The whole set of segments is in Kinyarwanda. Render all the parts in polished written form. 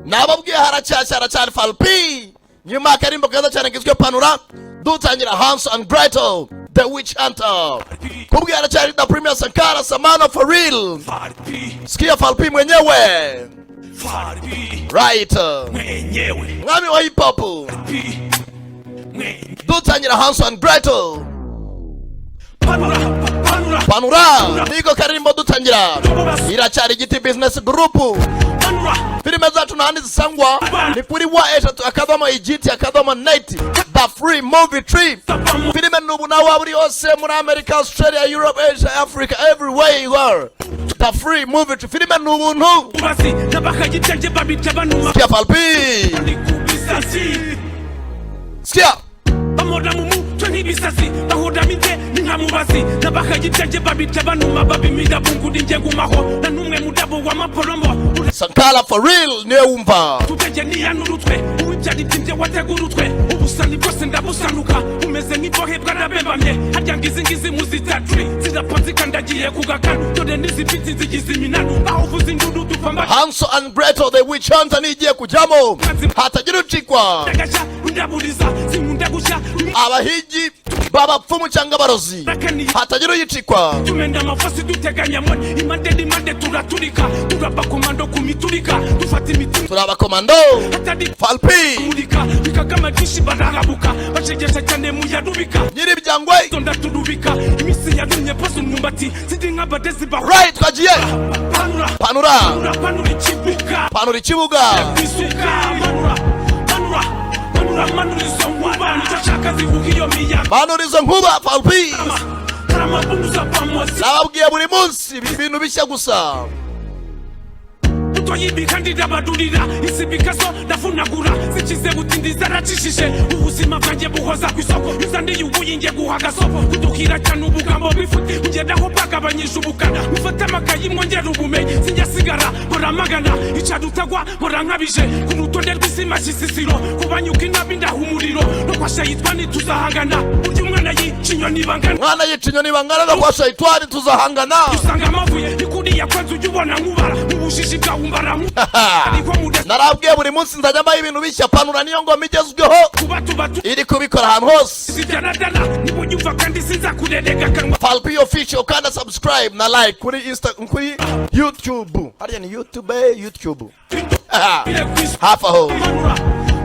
Nababwiye, haracyashya, haracyari Falpi. Nyuma y'akarimbo keza cyane kizwi Panura, dutangira Hans and Gretel the Witch Hunter. Kubwiye, haracyari the Premier Sankara Samano for real. Sikia Falpi mwenyewe. Right, mwami wa hip hop. Dutangira Hans and Gretel, Panura niko karimbo dutangira. Iracyari Igiti Business Group. Filime zacu ntahandi zisangwa, ni kuri www.igiti.net, The Free Movie Tree. Filime nubu nawe waba uri hose, muri America, Australia, Europe, Asia, Africa, everywhere you are, The Free Movie Tree, filime ni ubuntu. Sikia Falpi, sikia. Bamora mu mutwe nk'ibisasi, bahora mite ni nka mubazi. N'abakayi ibyanjye babirya banuma, babimira bunguri, njye ngumaho na n'umwe mudabo w'amaporomo. Sankara for real niwe wumva. Tutege niyanurutwe uwibyara ibyimbye wategurutwe, ubusani bwose ndabusanuka, bumeze nk'imbohe bwarabembamye. Harya ngizi ngizi muzita dri zirapfa zikandagiye ku gakanu, dore n'izifite zigize iminanu, aho uvuza induru dupfa mba. Hansel and Gretel the Witch Hunter nigiye kujyamo, hatagira ucikwa. Ndagashya ndaburiza, sinkunda gushya. Abahigi b'abapfumu cyangwa abarozi, hatagira uyicikwa. Tumenda amafasi, duteganya moni impande n'impande, turaturika, turabakomando ku miturika, dufata imiti. Turi abakomando. Hatari. Falpi. Murika bikagama byinshi, barahabuka, bashegesha cyane muyarubika. Nyiribyangwe. Ndaturubika iminsi yarumye pose umwumbati, sindi nk'abadezi baho. Right, twagiye. Panura. Panura. Panura, panura ikibuga. Panura ikibuga. Isuka, manura, manura, manura, manura izo nkuba, nicyo nshaka, zihuha iyo miyaga. Manura izo nkuba, Falpi. Karamabunduza pamosi. Nababwiye, buri munsi ibintu bishya gusa. Utoyibika ndidabadurira isibikaso, ndafunagura zikize butindi zaracishije ubuzima bwanjye buhoza ku isoko, iza ndiyubuye ngiye guha agasopo kuduhira cyane ubugambo bifute ugeraho bwagabanyije ubukana, mufate amakayi mwongere ubumenyi, sinjya sigara muramagana icarutagwa murankabije ku rutonde rw'isima sisisiro kubanyuka inabi ndaha umuriro no kwa shayitwa ntituzahangana, burya umwana yica inyoni bangana. Mwana yica inyoni bangana, no kwa shayitwani tuzahangana. Usanga amavuye ni kuriya kwanza ujya ubona nkubara mu bujiji bwawe umbara ariko muda. Narabwiye, buri munsi nzajya mbaho ibintu bishya. Panura niyo ngoma igezweho. Kuba tuba iri kubikora ahantu hose. Zidaradara niba unyumva kandi sinzakurerega akanwa. Falpi Official, kanda subscribe na like kuri Insta, kuri YouTube. Hariya ni YouTube, YouTube hafi aho. Manura,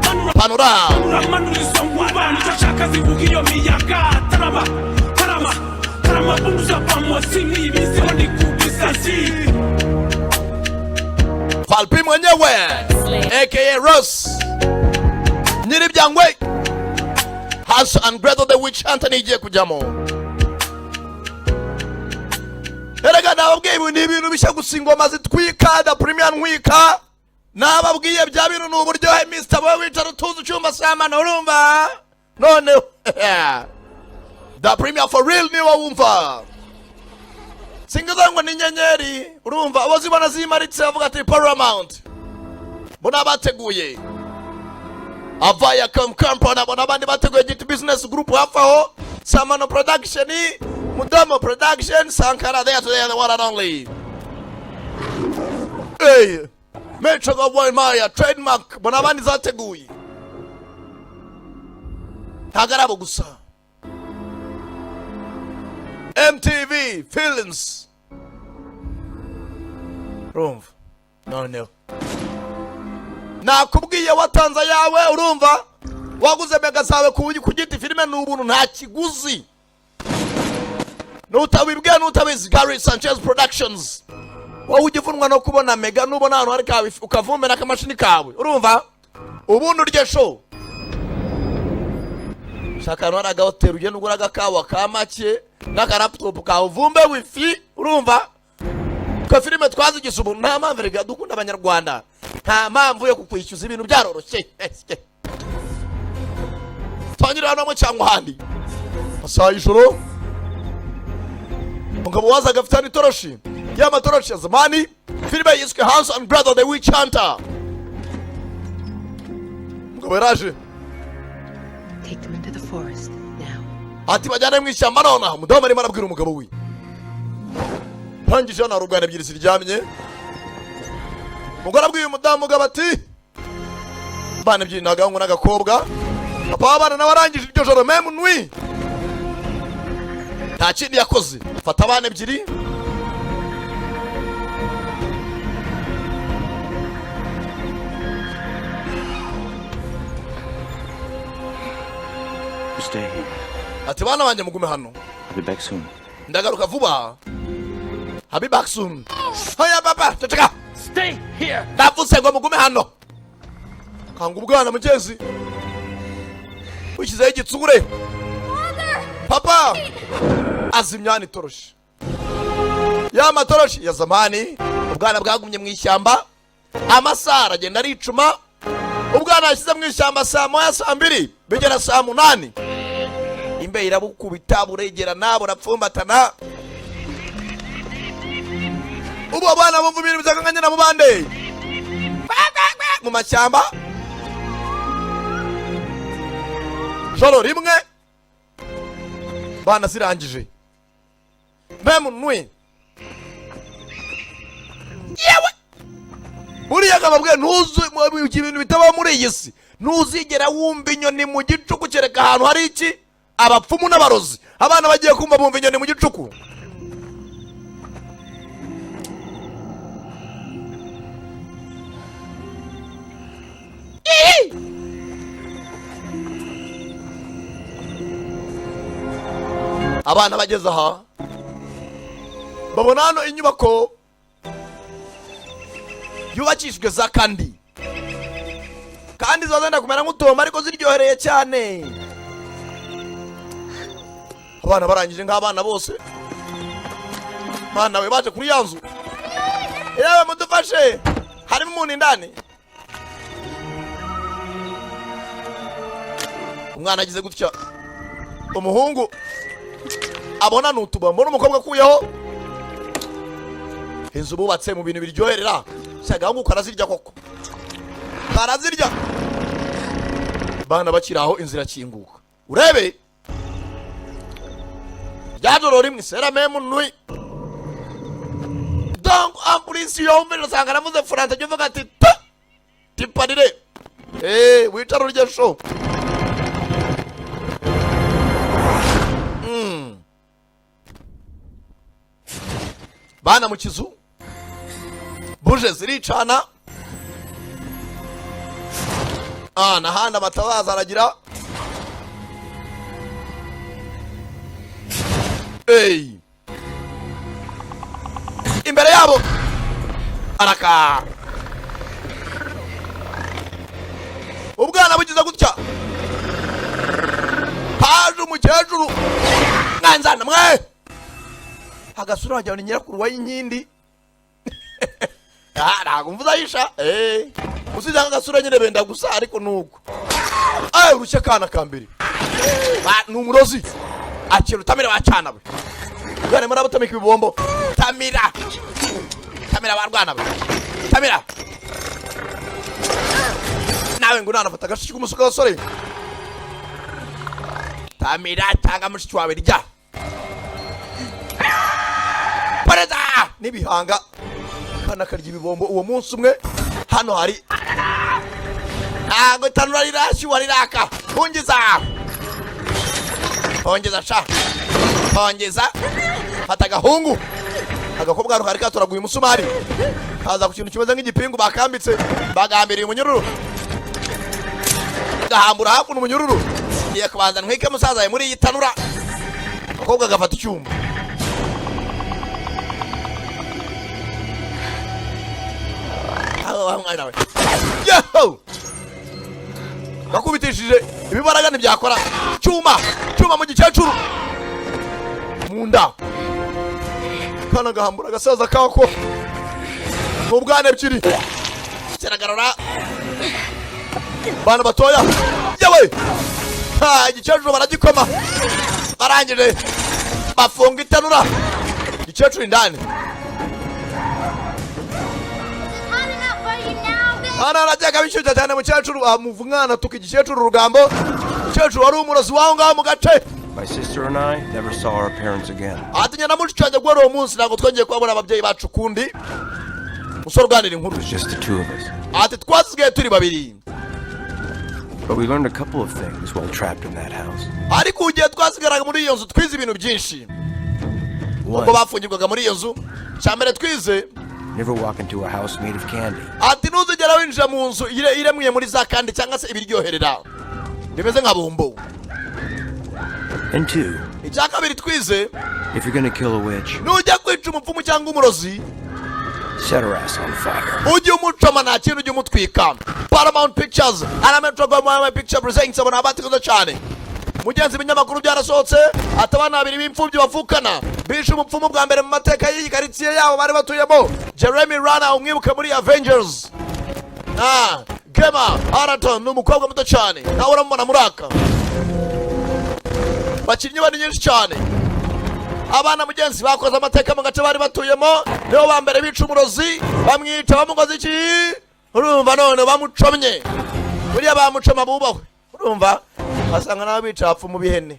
manura. Panura. Manura, manura izo nkuba, nicyo nshaka, zihuha iyo miyaga, tarama, tarama, tarama bunduza pamosi mw'iyi ni ku bisasi. Falpi mwenyewe aka Ross Nyiribyangwe. Hans and Gretel the Witch Hunter igiye kujyamo. Erega nababwiye, ibi ni ibintu bishya gusa, ingoma zitwika, the Premier ntwika. Nababwiye, bya bintu ni uburyohe. Mr Boy, wicara utuze ucyumva samana, urumva noneho the Premier for real niba wumva singiza ngo ni inyenyeri, urumva abo zibona zimaritse bavuga ati Paramount mbona bateguye, Avayacom Company, abona abandi bateguye, Giti Business Group hafi aho, Samano Production, Mudomo Production, Sankara there today, the one and only. Hey, Metro Goldwyn Mayer, Trademark, mbona abandi zateguye. Ntabwo ari abo gusa, MTV Films, urumva noneho nakubwiye, watanze ayawe, urumva waguze mega zawe ku giti. Filime ni ubuntu, nta kiguzi, nutabibwiye nutabizi. Gary Sanchez Productions, wowe ujya uvunwa no kubona mega, nubona ahantu hari kawe ukavumera akamashini kawe, urumva ubundi urya show. Shaka ahantu hari agahoteli, ugenda ugura agakawa ka make n'akalaptop kawe, uvumbe wifi. Urumva twe filime twazigize ubuntu, nta mpamvu. Reka dukunda Abanyarwanda, nta mpamvu yo kukwishyuza, ibintu byaroroshye. Tangirira hano cyangwa ahandi. Amasaha y'ijoro, umugabo wazaga afite n'itoroshi, ya matoroshi ya zamani. Filime yiswe Hans and Gretel the Witch Hunter. Umugabo yaraje. Take them into the forest now. Ati bajyane mu ishyamba nonaha. Umudamu arimo arabwira umugabo we. Ntangije hano hari urwana ebyiri ziryamye. Umugore abwiye umudamu, umugabo ati Bana ebyiri, ni agahungu n'agakobwa. Papa w'abana nawe arangije iryo joro, même nuit, nta kindi yakoze, fata abana ebyiri. You stay here. Ati: "Bana banjye, mugume hano." I'll be back soon. Ndagaruka vuba. I'll be back soon. Hoya papa, ceceka. Stay here! Ndavuze ngo mugume hano. Kanga ubwana mugezi wishyizeho igitsure. Papa azimya hano itoroshi, ya matoroshi ya zamani. Ubwana bwagumye mu ishyamba, amasaha aragenda aricuma. Ubwana yashyize mu ishyamba saa 1, saa 2, bigera saa 8, imbeho irabukubita, buregerana, burapfumbatana. Ubu abana bumva ibintu by'akanganyana mu bande mu mashyamba. Joro rimwe bana zirangije, même nuit. Yewe, buriya kababwe, ntuzi ibintu bitaba muri iyi si. Ntuzigera wumva inyoni mu gicuku, kereka ahantu hari iki? Abapfumu n'abarozi. Abana bagiye kumva, bumva inyoni mu gicuku. Ih! Abana bageze aha, babona hano inyubako yubakishijwe za candy kandi ziba zenda kumera nk'utumba, ariko ziryohereye cyane. Abana barangije, nk'abana bose, bana we baje kuri ya nzu. "Yewe, mudufashe, harimo umuntu indani." Umwana agize gutya, umuhungu abona ni utubombo n'umukobwa akuyeho. Inzu bubatse mu bintu biryoherera, si agahungu karazirya koko, karazirya. Bana bakiri aho, inzira irakinguka. Urebe rya joro rimwe, c'est la même nuit. Donc en plus, iyo wumvise usanga navuze français, jya uvuga ati ta tiparire wicara urye sho. Bana mu kizu, buje ziricana. N'ahandi amatabaza aragira. Ey! Imbere yabo araka. Ubwana bugize gutya, haje umukecuru mwanzana mwe agasura, wagira ngo ni nyirakuru wa inkindi. Ah, ntabwo mvuze ayisha usize agasura nyine benda gusa, ariko nuko urushya akana ka mbere. Ni umurozi, akira utamira wacana we. Bwana murabutamika ibibombo, tamira, tamira warwana we, tamira nawe. Ngo unanafata agashiki k'umusuka gasore, tamira cyangwa mushiki wawe rya pareza n'ibihanga. Kana karya ibibombo. Uwo munsi umwe hano hari ntabwo itanura rirashyuha, riraka. Hungeza, hongeza sha, hongeza. Fata agahungu. Agakobwa hano kari katoraguye umusumari, kaza ku kintu kimeze nk'igipingu bakambitse, bagambiriye umunyururu, gahambura hakuno umunyururu. Ngiye kubanza ntwike musaza we muri iyi tanura. Agakobwa gafata icyuma. Aho, wa mwana we. Yeho! Gakubitishije ibibaraga ntibyakora. Cyuma, cyuma mu gikecuru mu nda. Kana gahambura agasaza kako mu bwana ebyiri, kiragarura bana batoya. Yewe ha, igikecuru baragikoma, barangije bafunga itanura, igikecuru indani. Hano arajyaga bishyushya cyane. Mukecuru amuva umwana, atuka igikecuru urugambo. Umukecuru wari umurozi w'aho ngaho mu gace. My sister and I never saw our parents again. Ati: "Njye na mushiki wanjye, guhera uwo munsi ntabwo twongeye kubabona ababyeyi bacu ukundi." Umusore uganira inkuru. It was just the two of us. Ati: "Twasigaye turi babiri." But we learned a couple of things while trapped in that house. Ariko igihe twasigaraga muri iyo nzu, twize ibintu byinshi ubwo One, bafungirwaga muri iyo nzu. Cya mbere twize, never walk into a house made of candy. Ati ntuzigera winjira mu nzu iremwe muri za candy cyangwa se ibiryoherera bimeze nka bombo. And two, Icya kabiri twize, if you're gonna kill a witch, nujya kwica umupfumu cyangwa umurozi, set her ass on fire. Ujye umucoma, nta kintu, ujye umutwika. Paramount Pictures and Metro Goldwyn Picture presents. Abona abatikoze cyane mugenzi. Ibinyamakuru byarasohotse ati abana babiri b'imfubyi bavukana bishe umupfumu bwa mbere mu mateka y'iyi karitsiye yabo bari batuyemo. Jeremy Renner, umwibuke muri Avengers, na Gemma Arterton, ni umukobwa muto cyane, nawe uramubona muri aka. Bakinnyi bari nyinshi cyane. Abana mugenzi bakoze amateka mu gace bari batuyemo, nibo ba mbere bica umurozi. Bamwica bamukoze iki? Urumva none bamucomye, buriya bamucoma bubahwe. Urumva basanga nabo bica bapfa mu bihene.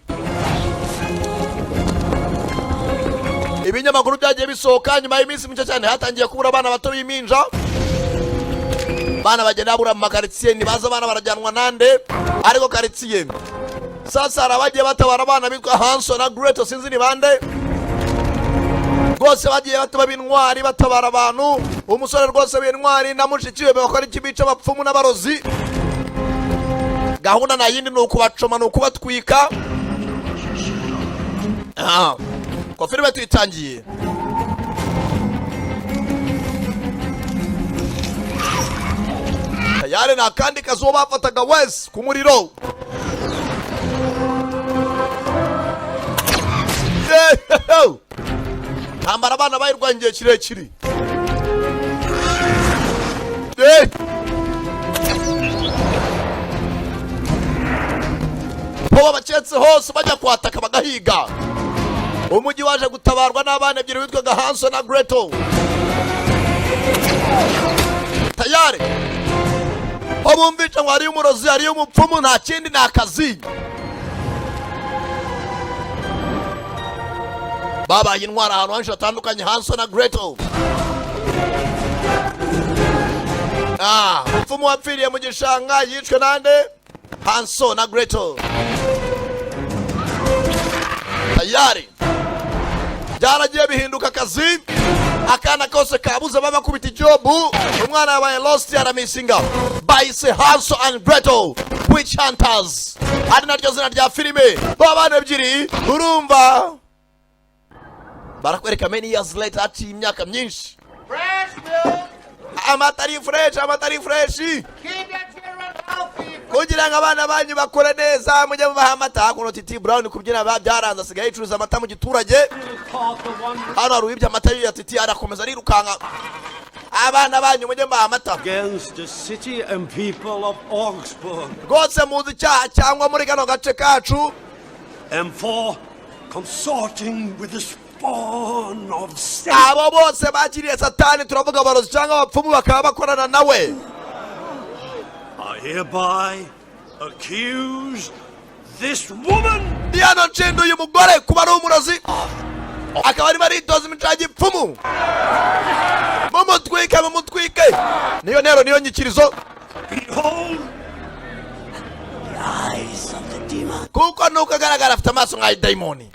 Ibinyamakuru byagiye bisohoka nyuma y'iminsi mike cyane, hatangiye kubura abana bato b'impinja. Abana bagenda babura mu makaritsiye, ntibaza abana barajyanwa nande. Ariko karitsiye sasa hari abagiye batabara abana bitwa Hansel na Gretel, sinzi ni bande rwose bagiye bataba b'intwari, batabara abantu. Umusore rwose w'intwari na mushiki we bakora iki? Bica abapfumu n'abarozi. Gahunda nta yindi, ni ukubacoma, ni ukubatwika. Ah, ko filime tuyitangiye tayari, ni akandi kazi uwo bafataga wese ku muriro. Yehehe! Ntambara abana bayirwanya igihe kirekire. Eh! Ho babaketse hose, bajya kwataka bagahiga. Umujyi waje gutabarwa n'abana ebyiri witwaga Hansel na Gretel. Tayari ho bumvisha ngo hariyo umurozi, hariyo umupfumu, nta kindi ni akazi. Babaye intwara ahantu henshi hatandukanye, Hansel na Gretel. Ah, umupfumu wapfiriye mu gishanga yicwe nande? Hansel na Gretel. Tayari byaragiye bihinduka akazi. Akana kose kabuze babakubita ijobu, umwana yabaye lost, aramisinga. Bayise Hansel and Gretel Witch Hunters, ari naryo zina rya filime. Babana ebyiri, urumva barakwereka many years later, haciye imyaka myinshi. Amata ari fresh, amata ari fresh. Kugira ngo abana banyu bakure neza, mujye mubaha amata. Hakuno Titi Brown kubyina byaranze, asigaye yicuruza amata mu giturage. Hano hari uwibye amata ya Titi, arakomeza arirukanka. Abana banyu mujye mubaha amata. Against the city and people of Augsburg, Rwose muzi icyaha cyangwa muri kano gace kacu, and for consorting with the spawn of Satan. Abo bose bakiriye Satani, turavuga abarozi cyangwa abapfumu, bakaba bakorana nawe. I hereby accuse this woman Ndi hano nshinda uyu mugore kuba ari umurozi, akaba arimo aritoza imico ya gipfumu. Mumutwike, mumutwike! Niyo ntero, niyo nyikirizo. Behold the eyes of the demon. Kuko nuko agaragara afite amaso nk'aya dayimoni.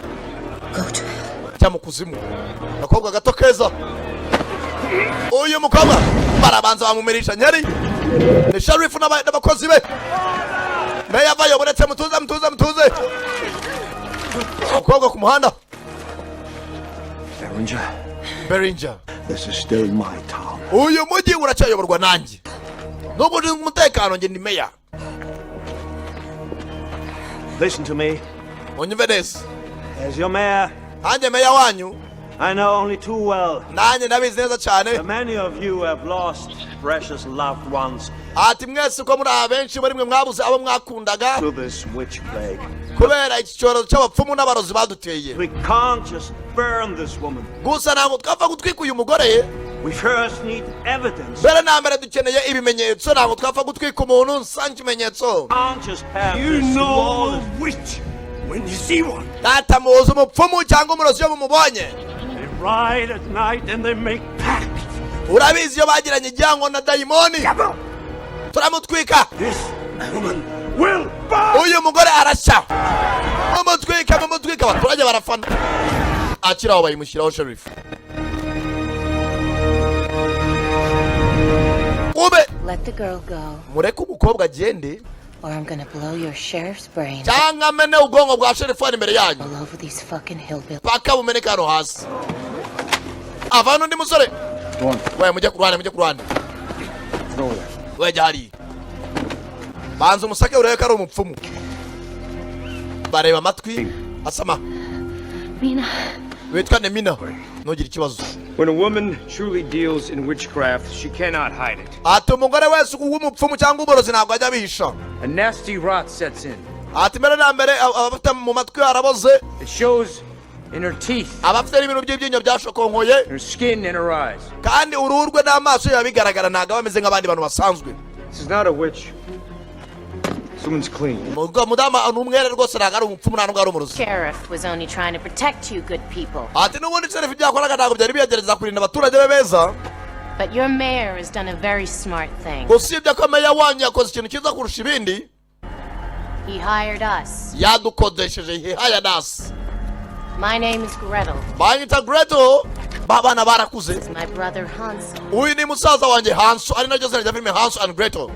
Go to hell. Jya mu kuzimu. Agakobwa gato keza. Uyu mukobwa barabanza bamumirisha nyeri, ni sheriff n'abakozi be. Meya avayo, buretse, mutuze, mutuze, mutuze. Umukobwa ku muhanda. Berenger, Beringer, this is still my town. Uyu mujyi uracyayoborwa nanjye, nubwo ushinzwe umutekano, njye ni meya. Listen to me. Munyumve neza. As your mayor, Nanjye meya wanyu, I know only too well nanjye ndabizi neza cyane that many of you have lost precious loved ones ati mwese uko muri aba, benshi muri mwe mwabuze abo mwakundaga to this witch plague. kubera iki cyorezo cy'abapfumu n'abarozi baduteye. We can't just burn this woman. Gusa ntabwo twapfa gutwika uyu mugore. We first need evidence. Mbere na mbere dukeneye ibimenyetso. Ntabwo twapfa gutwika umuntu nsanga ikimenyetso. Can't just have You this know lawless a witch when you see one. Data, muzi umupfumu cyangwa umurozi iyo mumubonye. They ride at night and they make pact. Urabizi iyo bagiranye igihango na dayimoni, turamutwika. This woman will burn. Uyu mugore arashya. Mumutwika, mumutwika! Abaturage barafana. Akiri aho bayimushyiraho. Sheriff ube. Let the girl go, Mureke umukobwa agende, or I'm gonna blow your sheriff's brains cyangwa amene ubwonko bwa sheriff hano imbere yanyu all over these fucking hillbillies. paka bumeneke hano hasi. Avana undi musore. We, mujye ku ruhande, mujye ku ruhande. We, jya hariya, banza umusake urebe ko ari umupfumu. Bareba amatwi asama. Mina. Witwa Nemina, ntugire ikibazo. When a woman truly deals in witchcraft, she cannot hide it. Ati umugore wese w'umupfumu cyangwa uborozi ntabwo ajya abihisha. A nasty rot sets in. Ati mbere na mbere abafite mu matwi haraboze. It shows in her teeth, Abafite n'ibintu by'ibyinyo byashokonkoye, her skin, and her eyes. kandi uruhu rwe n'amaso ye biba bigaragara, ntabwo aba ameze nk'abandi bantu basanzwe. This is not a witch. This woman's clean. Mudamu ni umwere rwose, ntabwo ari umupfumu, nta nubwo ari umurozi. Sheriff was only trying to protect you good people. Ati n'ubundi sheriff ibyo yakoraga ntabwo byari biyagereza kurinda abaturage be beza. But your mayor has done a very smart thing. Usibye ko meya wanyu yakoze ikintu cyiza kurusha ibindi. He hired us. Yadukodesheje, he hired us. My name is Gretel. Banyita Gretel. Ba bana barakuze. It's my brother Hansel. Uyu ni musaza wanjye Hanso, ari naryo zina rya filime, Hanso and Gretel.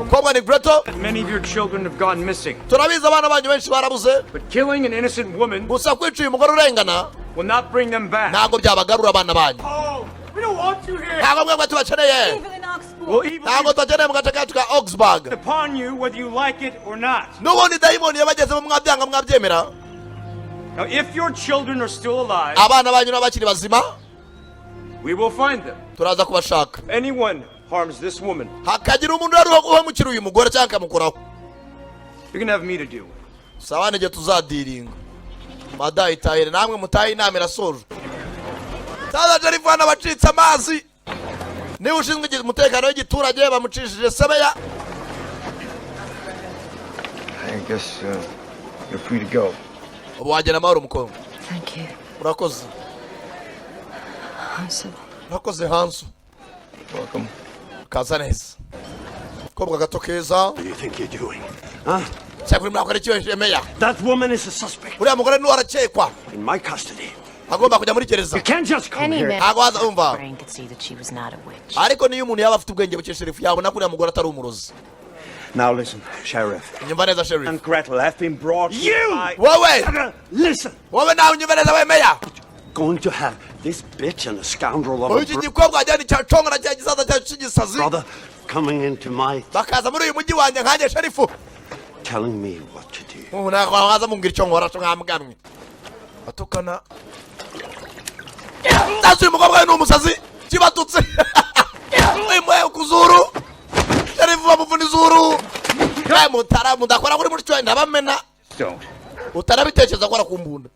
Umukobwa ni Gretel. Many of your children have gone missing. Turabizi abana banyu benshi barabuze. But killing an innocent woman Gusa kwica uyu mugore urengana will not bring them back. ntabwo byabagarura abana banyu. Oh, we don't want you here. Ntabwo mwebwe tubakeneye. Well, evil Ntabwo tubakeneye mu gace kacu ka Augsburg. is upon you whether you like it or not. N'ubundi dayimoni yabagezemo, mwabyanga mwabyemera. Now, if your children are still alive, Abana banyu nabo bakiri bazima, we will find them. turaza kubashaka. If anyone harms this woman, Hakagira umuntu rero uhemukira uyu mugore cyangwa akamukoraho, you're gonna have me to deal with. Sawa, n'igihe tuzadiringa madayi itahire namwe mutahe, inama irasojwe. Sasa sheriff hano abacitse amazi, niba ushinzwe umutekano w'igiturage bamucishije sebeya. I guess you're free to go. Ubu wagenda amahoro, umukobwa. Thank you, Urakoze. Hansel. Urakoze, Hansu. Welcome. Kaza neza, kobwa gato keza. What do you think you're doing? Huh? Cyakuri murakora iki, meya? That woman is a suspect Uriya mugore niwe arakekwa. in my custody. Agomba kujya muri gereza. You can't just come Any here. man Ntabwo waza umva. brain could see that she was not a witch. Ariko niyo umuntu yaba afite ubwenge buke, sheriff yabona ko uriya mugore atari umurozi. Now listen, Sheriff. Nyumva neza, sheriff. And Gretel have been brought here by. Wowe. Listen. Wowe nawe unyumva neza, we meya. Going to have this bitch and a scoundrel of a Iki gikobwa wajyana icya congora cya gisaza cyacu cy'igisazi brother coming into my bakaza muri uyu mujyi wanjye nkanjye sheriff telling me what to do. Ubu ntabwo waza mumbwira icyo nkora cyo mwambwanwe atukana. Sasa uyu mukobwa we ni umusazi kibatutse uyu ku zuru. Sheriff bamuvuna izuru. We mutara mudakora kuri mushiki wanjye ndabamena. Don't. Utarabitekereza ko ku mbunda.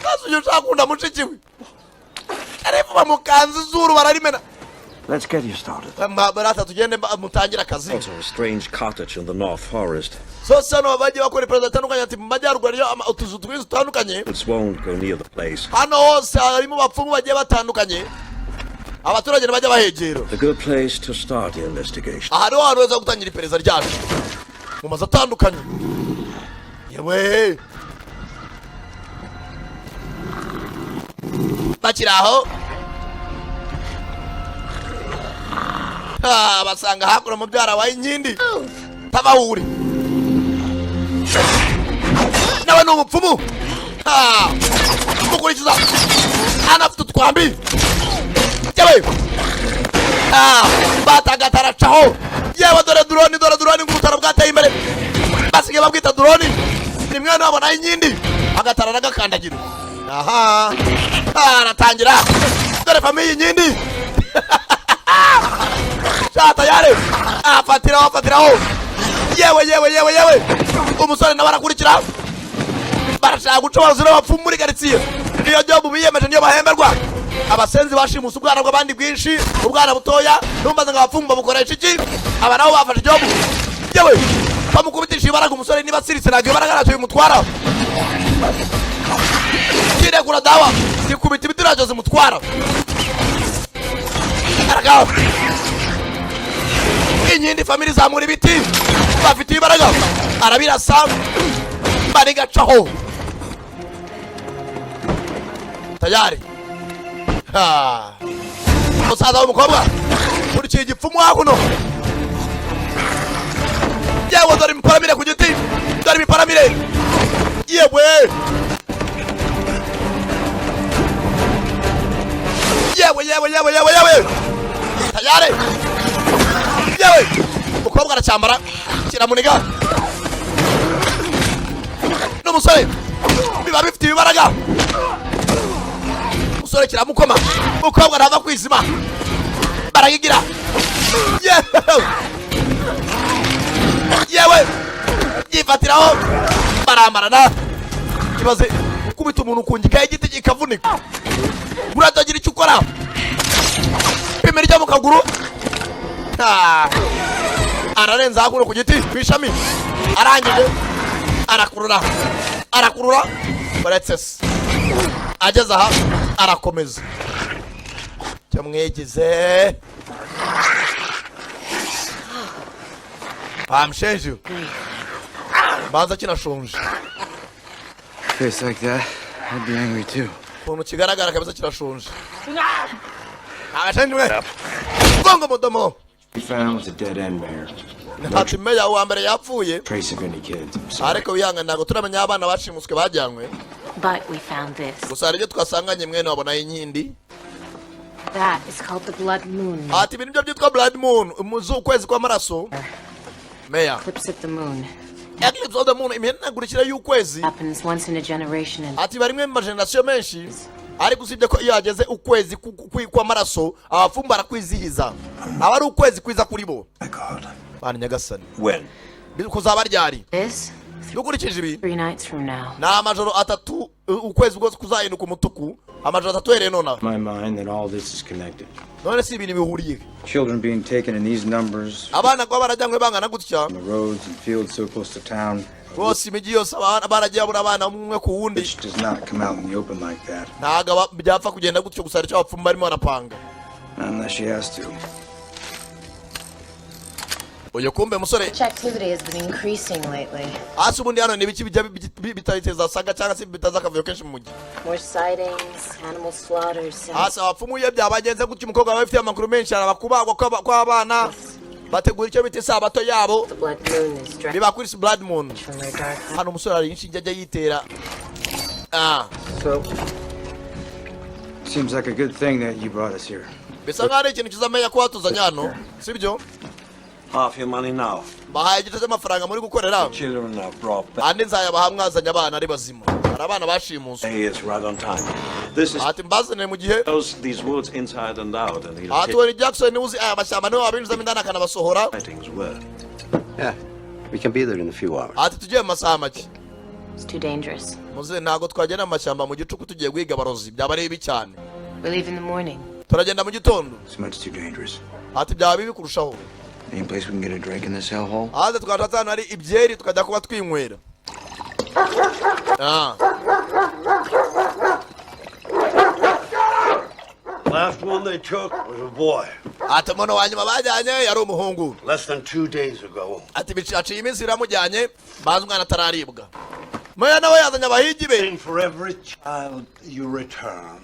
Sasa uyu ushaka kunda mushiki we, sheriff bamukanze izuru bararimena. Let's get you started. Barata tugende mutangire akazi. Also a strange cottage in the North Forest. Sose hano bagiye bakora iperereza ritandukanye. Ati mu majyaruguru hariyo utuzu twinshi dutandukanye. It won't go near the place. Hano hose harimo abapfumu bagiye batandukanye, abaturage ntibajya bahegera. A good place to start the investigation. Aha niho hantu heza ho gutangira iperereza ryacu mu mazu atandukanye. Yewe, bakiri aho. Ah, basanga hakuno mubyara wa Inkindi tabahuri nawe ni umupfumu. Ah, mukurikiza anafite utwambi. Yewe. Ah, batagata aracaho. Yewe, dore drone, dore drone, ngo ubutara bwateye imbere basigaye babwita drone. Ni mwana wabo nayo Inkindi agatara aragakandagira. Aha. Ah, aratangira. Dore famille Inkindi sha tayari afatiraho, afatiraho. Yewe, yewe, yewe, yewe, umusore nawe arakurikira. Barashaka guca abarozi n'abapfumu muri karitsiye. Niyo job biyemeje, niyo bahemberwa. Abasenzi bashimuse ubwana bw'abandi bwinshi, ubwana butoya. Numbaza ngo abapfumu babukoresha iki? Aba nabo bafashe job. Yewe, bamukubitisha ibaraga umusore. Niba asiritse ntabwo ibaraga ntacyo bimutwara. Kirekura dawa zikubita ibiti ntacyo zimutwara. Aragaho Inkindi family zamura ibiti. Bafite imbaraga, arabirasa barigacaho tayari. Ha. Umusaza w'umukobwa kurikiye igipfumu hakuno. Yewe, dore imiparamire ku giti, dore imiparamire. Yewe yewe yewe yewe yewe yewe, tayari. Yewe, umukobwa aracyambara kiramuniga n'umusore biba bifite ibibaraga. Umusore kiramukoma, umukobwa ntava kwizima, barayigira. Yewe yewe, yifatiraho baramarana. Ibaze gukubita umuntu ku ngika y'igiti kikavunika, uratagira icyo ukora. Pime ryo mu kaguru. Ah. Ararenza hakuno ku giti ku ishami, arangije arakurura, arakurura baretse se. Ageze aha arakomeza cyamwegize bamushenje banza kinashonje. Face like that, I'd be angry too. Ukuntu kigaragara kabisa kirashonje, abashenje mwe gongo mudomo. We found was a dead end, Mayor. Ati meya, uwa mbere yapfuye. Trace of any kids. I'm sorry. Ariko wihangane, ntabwo turamenya aho abana bashimuswe bajyanywe. But we found this. Gusa hari ibyo twasanganye mwene wabonayo inkindi. That is called the blood moon. Ati ibi nibyo byitwa blood moon, ukwezi kw'amaraso, meya. Eclipse of the moon. Eclipse of the moon, imihenagurikire y'ukwezi. Happens once in a generation and Ati bari rimwe mu magenerasiyo menshi, ariko usibye ko iyo hageze ukwezi kw'amaraso abapfumu barakwizihiza, aba ari ukwezi kwiza kuri bo. My God. Bana nyagasani. When? Kuzaba ryari? This Dukurikije ibi, 3 nights from now. ni amajoro 3 ukwezi rwose kuzahinduka umutuku, amajoro 3 uhereye nonaha. My mind that all this is connected. None si ibintu bihuriye? Children being taken in these numbers Abana kuba barajyanywe bangana gutya on the roads and fields so close to town, rwose, imijyi yose baragiye babura abana umwe ku wundi. which does not come out in the open like that. Ntabwo byapfa kugenda gutyo gusa, hari icyo abapfumu barimo barapanga. Not unless she has to. Uyu kumbe musore. Witch activity has been increasing lately. Hasi ubundi hano ni ibiki bijya bitateza saga cyangwa se bitaza akavuyo kenshi mu mujyi? More sightings, animal slaughters, and Hasi abapfumu iyo byabagenze gutyo, umukobwa aba afite amakuru menshi, araba kubagwa kw'abana, bategura icyo bita isabato yabo. The blood moon is dragged Biba kuri blood moon. from their dark Hano umusore hari inshinge ajya yitera. Ah. So, seems like a good thing that you brought us here. Bisa nkaho ari ikintu kizamenya ko watuzanye hano, sibyo? Half your money now. Bahaye igice cy'amafaranga muri gukorera. Children are brought back. Andi nzayabaha mwazanye abana ari bazima. Hari abana bashimuswe. He is right on time. This is Ati mbazanire mu gihe. knows these woods inside and out, and he'll Ati take we Jackson niwe uzi aya mashyamba, niwe wabinjizamo indani akanabasohora. sightings were. Yeah, we can be there in a few hours. Ati tugiye mu masaha make. It's too dangerous. Muze, ntabwo twagenda mu mashyamba mu gicuku tugiye guhiga abarozi, byaba ari bibi cyane. We leave in the morning. Turagenda mu gitondo. It's much too dangerous. Ati byaba bibi kurushaho. Any place we can get a drink in this hellhole? Hanze twashatse ahantu hari ibyeri tukajya kuba twinywera. Ah. Last one they took was a boy. Ati umuntu wa nyuma bajyanye yari umuhungu. Less than 2 days ago. Ati haciye iminsi iramujyanye, bazi umwana atararibwa. Meya nawe yazanye abahigi be. And for every child you return.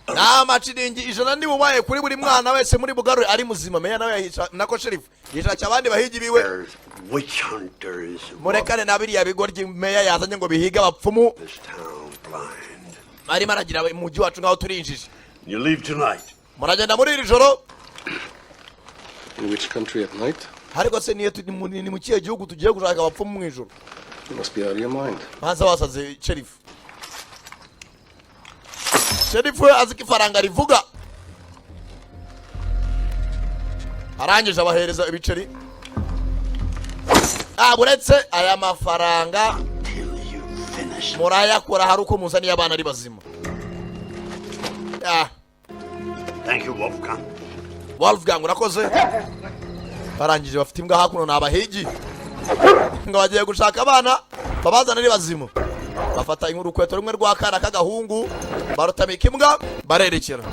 Ni amaciringi 100 ndi bubaye kuri buri mwana wese muri bugarure ari muzima. Meya nawe yahisha, nako sheriff yishakiye abandi bahigi biwe. There's witch hunters Murekane na biriya bigoryi meya yazanye ngo bihige abapfumu. this town blind. Arimo aragira umujyi wacu nkaho turi injiji. You leave tonight. Muragenda muri iri joro. In which country at night? Ariko se niyo turi ni mu kihe gihugu tugiye gushaka abapfumu mu ijoro? You must be out of your mind. Banza wasaze sheriff. Sheriff we azi ko ifaranga rivuga, arangije abahereza ibiceri. Ah, uretse aya mafaranga Till you finish. murayakura hari uko muzaniye abana ari bazima. Ah. Thank you, Wolfgang. Wolfgang, urakoze. Barangije bafite imbwa hakuno, ni abahigi ngo bagiye gushaka abana babazana ari bazima. Bafata urukweto rumwe rw'akana k'agahungu, barutamika imbwa, barerekera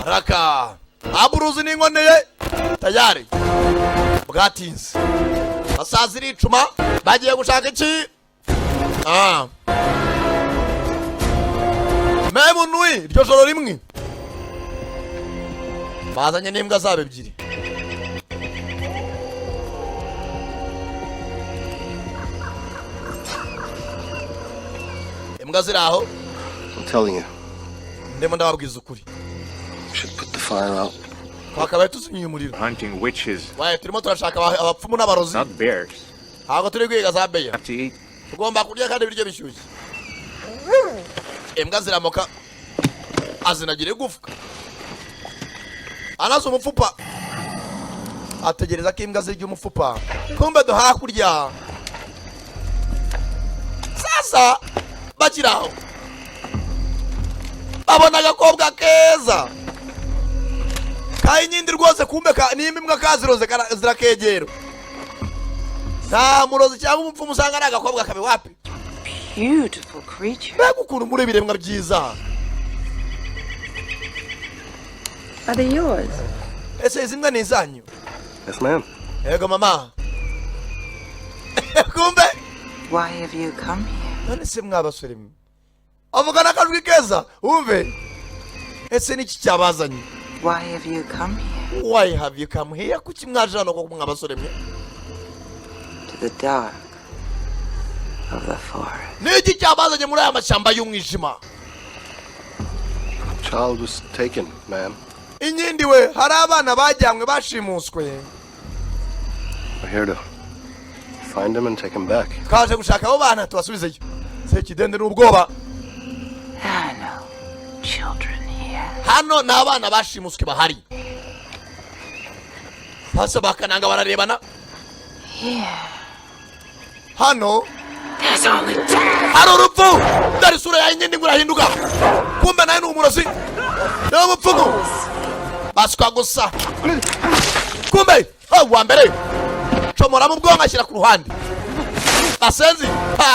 raka aburuzi n'inkoneye tayari. Bwatinze, basaza iricuma, bagiye gushaka iki? Même nuit, iryo joro rimwe bazanye n'imbwa zabo ebyiri. Imbwa ziri aho. I'm telling you, Ndimo ndababwiza ukuri. we should put the fire out. Twakabaye tuzimya umuriro. Hunting witches, Waye, turimo turashaka abapfumu n'abarozi, not bears. ntabwo turi kwiga za bear. Have to eat. Tugomba kurya kandi ibiryo bishyushye. Imbwa ziramoka, azinagira igufwa, anaze umufupa, ategereza ko imbwa zirya umufupa. Kumbe do hakurya sasa bakiri aho babona agakobwa keza kayinyindi rwose. Kumbe nimba imbwa kaziroze zirakegera, nta murozi cyangwa umupfumu usanga ari agakobwa kabi wapi. Beautiful creature. Mbega ukuntu muri ibiremwa byiza! Are they yours? Ese izi mbwa ni izanyu? Yes, ma'am. Yego mama. Kumbe Why have you come here? None se mwabasore mwe, avuga n'akajwi keza, wumve, ese niki cyabazanye? Why have you come here? Why have you come here? Kuki mwaje hano koko mwabasore mwe? To the dark of the forest. Niki cyabazanye muri aya mashyamba y'umwijima? Child was taken, ma'am. Inyindi we, hari abana bajyanywe, bashimuswe. We're here to find him and take him back. Twaje gushaka abo bana tubasubizeyo. Sekidende n'ubwoba. There are no children here. Hano ni abana bashimuswe bahari. Hasi bakananga bararebana. Here. Hano There's only death. hari urupfu. Dore isura ya inyindi ngo irahinduka. Kumbe nawe ni umurozi, ni umupfumu baswa gusa. Kumbe oh, uwa mbere comora mu bwonko, ashyira ku ruhande. Basenzi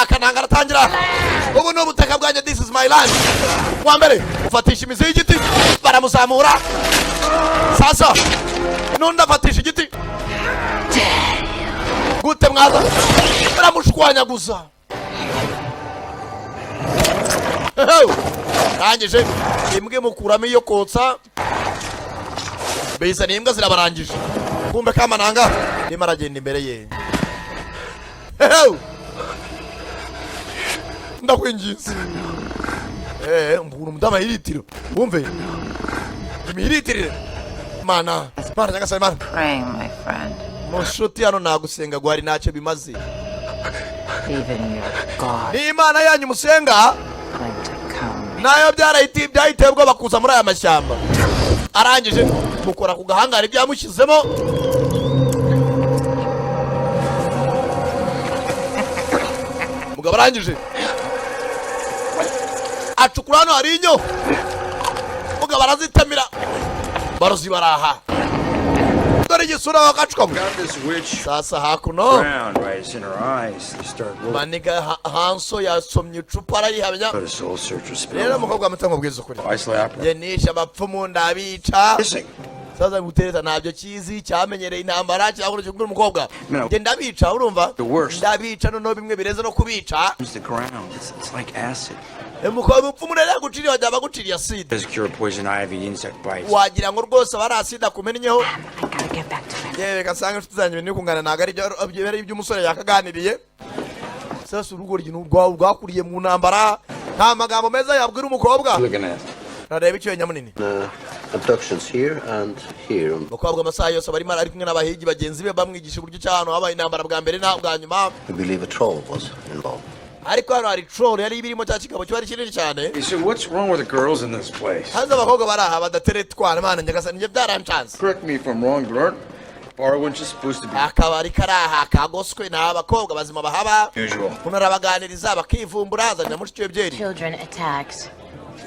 akananga aratangira: "Ubu ni ubutaka bwanjye, this is my land." Uwa mbere ufatisha imizi y'igiti, baramuzamura. Sasa n'undi afatisha igiti. Gute mwaza baramushwanyaguza. Rangije imbwa imukuramo iyo kotsa, bizana imbwa zirabarangije. Kumbe kamananga arimo aragenda imbere ye. Hehe! Ndakwinginze, mbura umudamu ahiritiro, wumve imihiritirire. Mana, Mana nyagasani, Mana. Praying, my friend. Mushuti, hano nagusenga guhari ntacyo bimaze. Even your God Ni Imana yanyu musenga going to come. nayo byarahiti byahiteye ubwoba kuza muri aya mashyamba. Arangije mukora ku gahanga, hari ibyo yamushyizemo. Mugabo arangije acukura hano hari inyo. Mugabo arazitamira, barozi baraha. Dore igisura bakacukamo. Got this witch Sasa hakuno brown right it's in her eyes. They start looking. Maniga Hanso yasomye icupa arayihamya. Put a soul searcher spell. Rero umukobwa muto, nkubwiza ukuri. Isolate opera. Njye nishe abapfumu, ndabica. Missing. Sasa gutereta ntabyo kizi, cyamenyereye intambara cyangwa urukiko umukobwa. No. Njye ndabica, urumva? The worst. Ndabica noneho bimwe bireze no kubica. It's the ground. It's like acid. Umukobwa umupfumu rero yaguciriye, wajya baguciriye acide. Does cure poison ivy, insect bites. Wagira ngo rwose aba ari acide akumennyeho. I gotta get back to my Yewe, reka nsanga inshuti zanjye, ibintu kungana ntabwo ari iby'umusore yakaganiriye. Sasa urugo rwakuriye mu ntambara, nta magambo meza yabwira umukobwa. Looking at. Arareba icyo nyamunini. Abductions here and here. Umukobwa amasaha yose aba arimo ari kumwe n'abahigi bagenzi be, bamwigisha uburyo cy'ahantu habaye intambara bwa mbere na bwa nyuma. We believe a troll was involved. Ariko hano hari troll yari ibirimo, cya kigabo kiba ari kinini cyane. Hey, so what's wrong with the girls in this place? Hanze abakobwa bari aha badateretwana, Mana nyagasani, njye byarancanze. Correct me if I'm wrong, but aren't bar wenches supposed to be Akabari kari aha kagoswe, nta bakobwa bazima bahaba. usual? Umuntu arabaganiriza bakivumbura, azanira mushiki we byeri. Children attacked.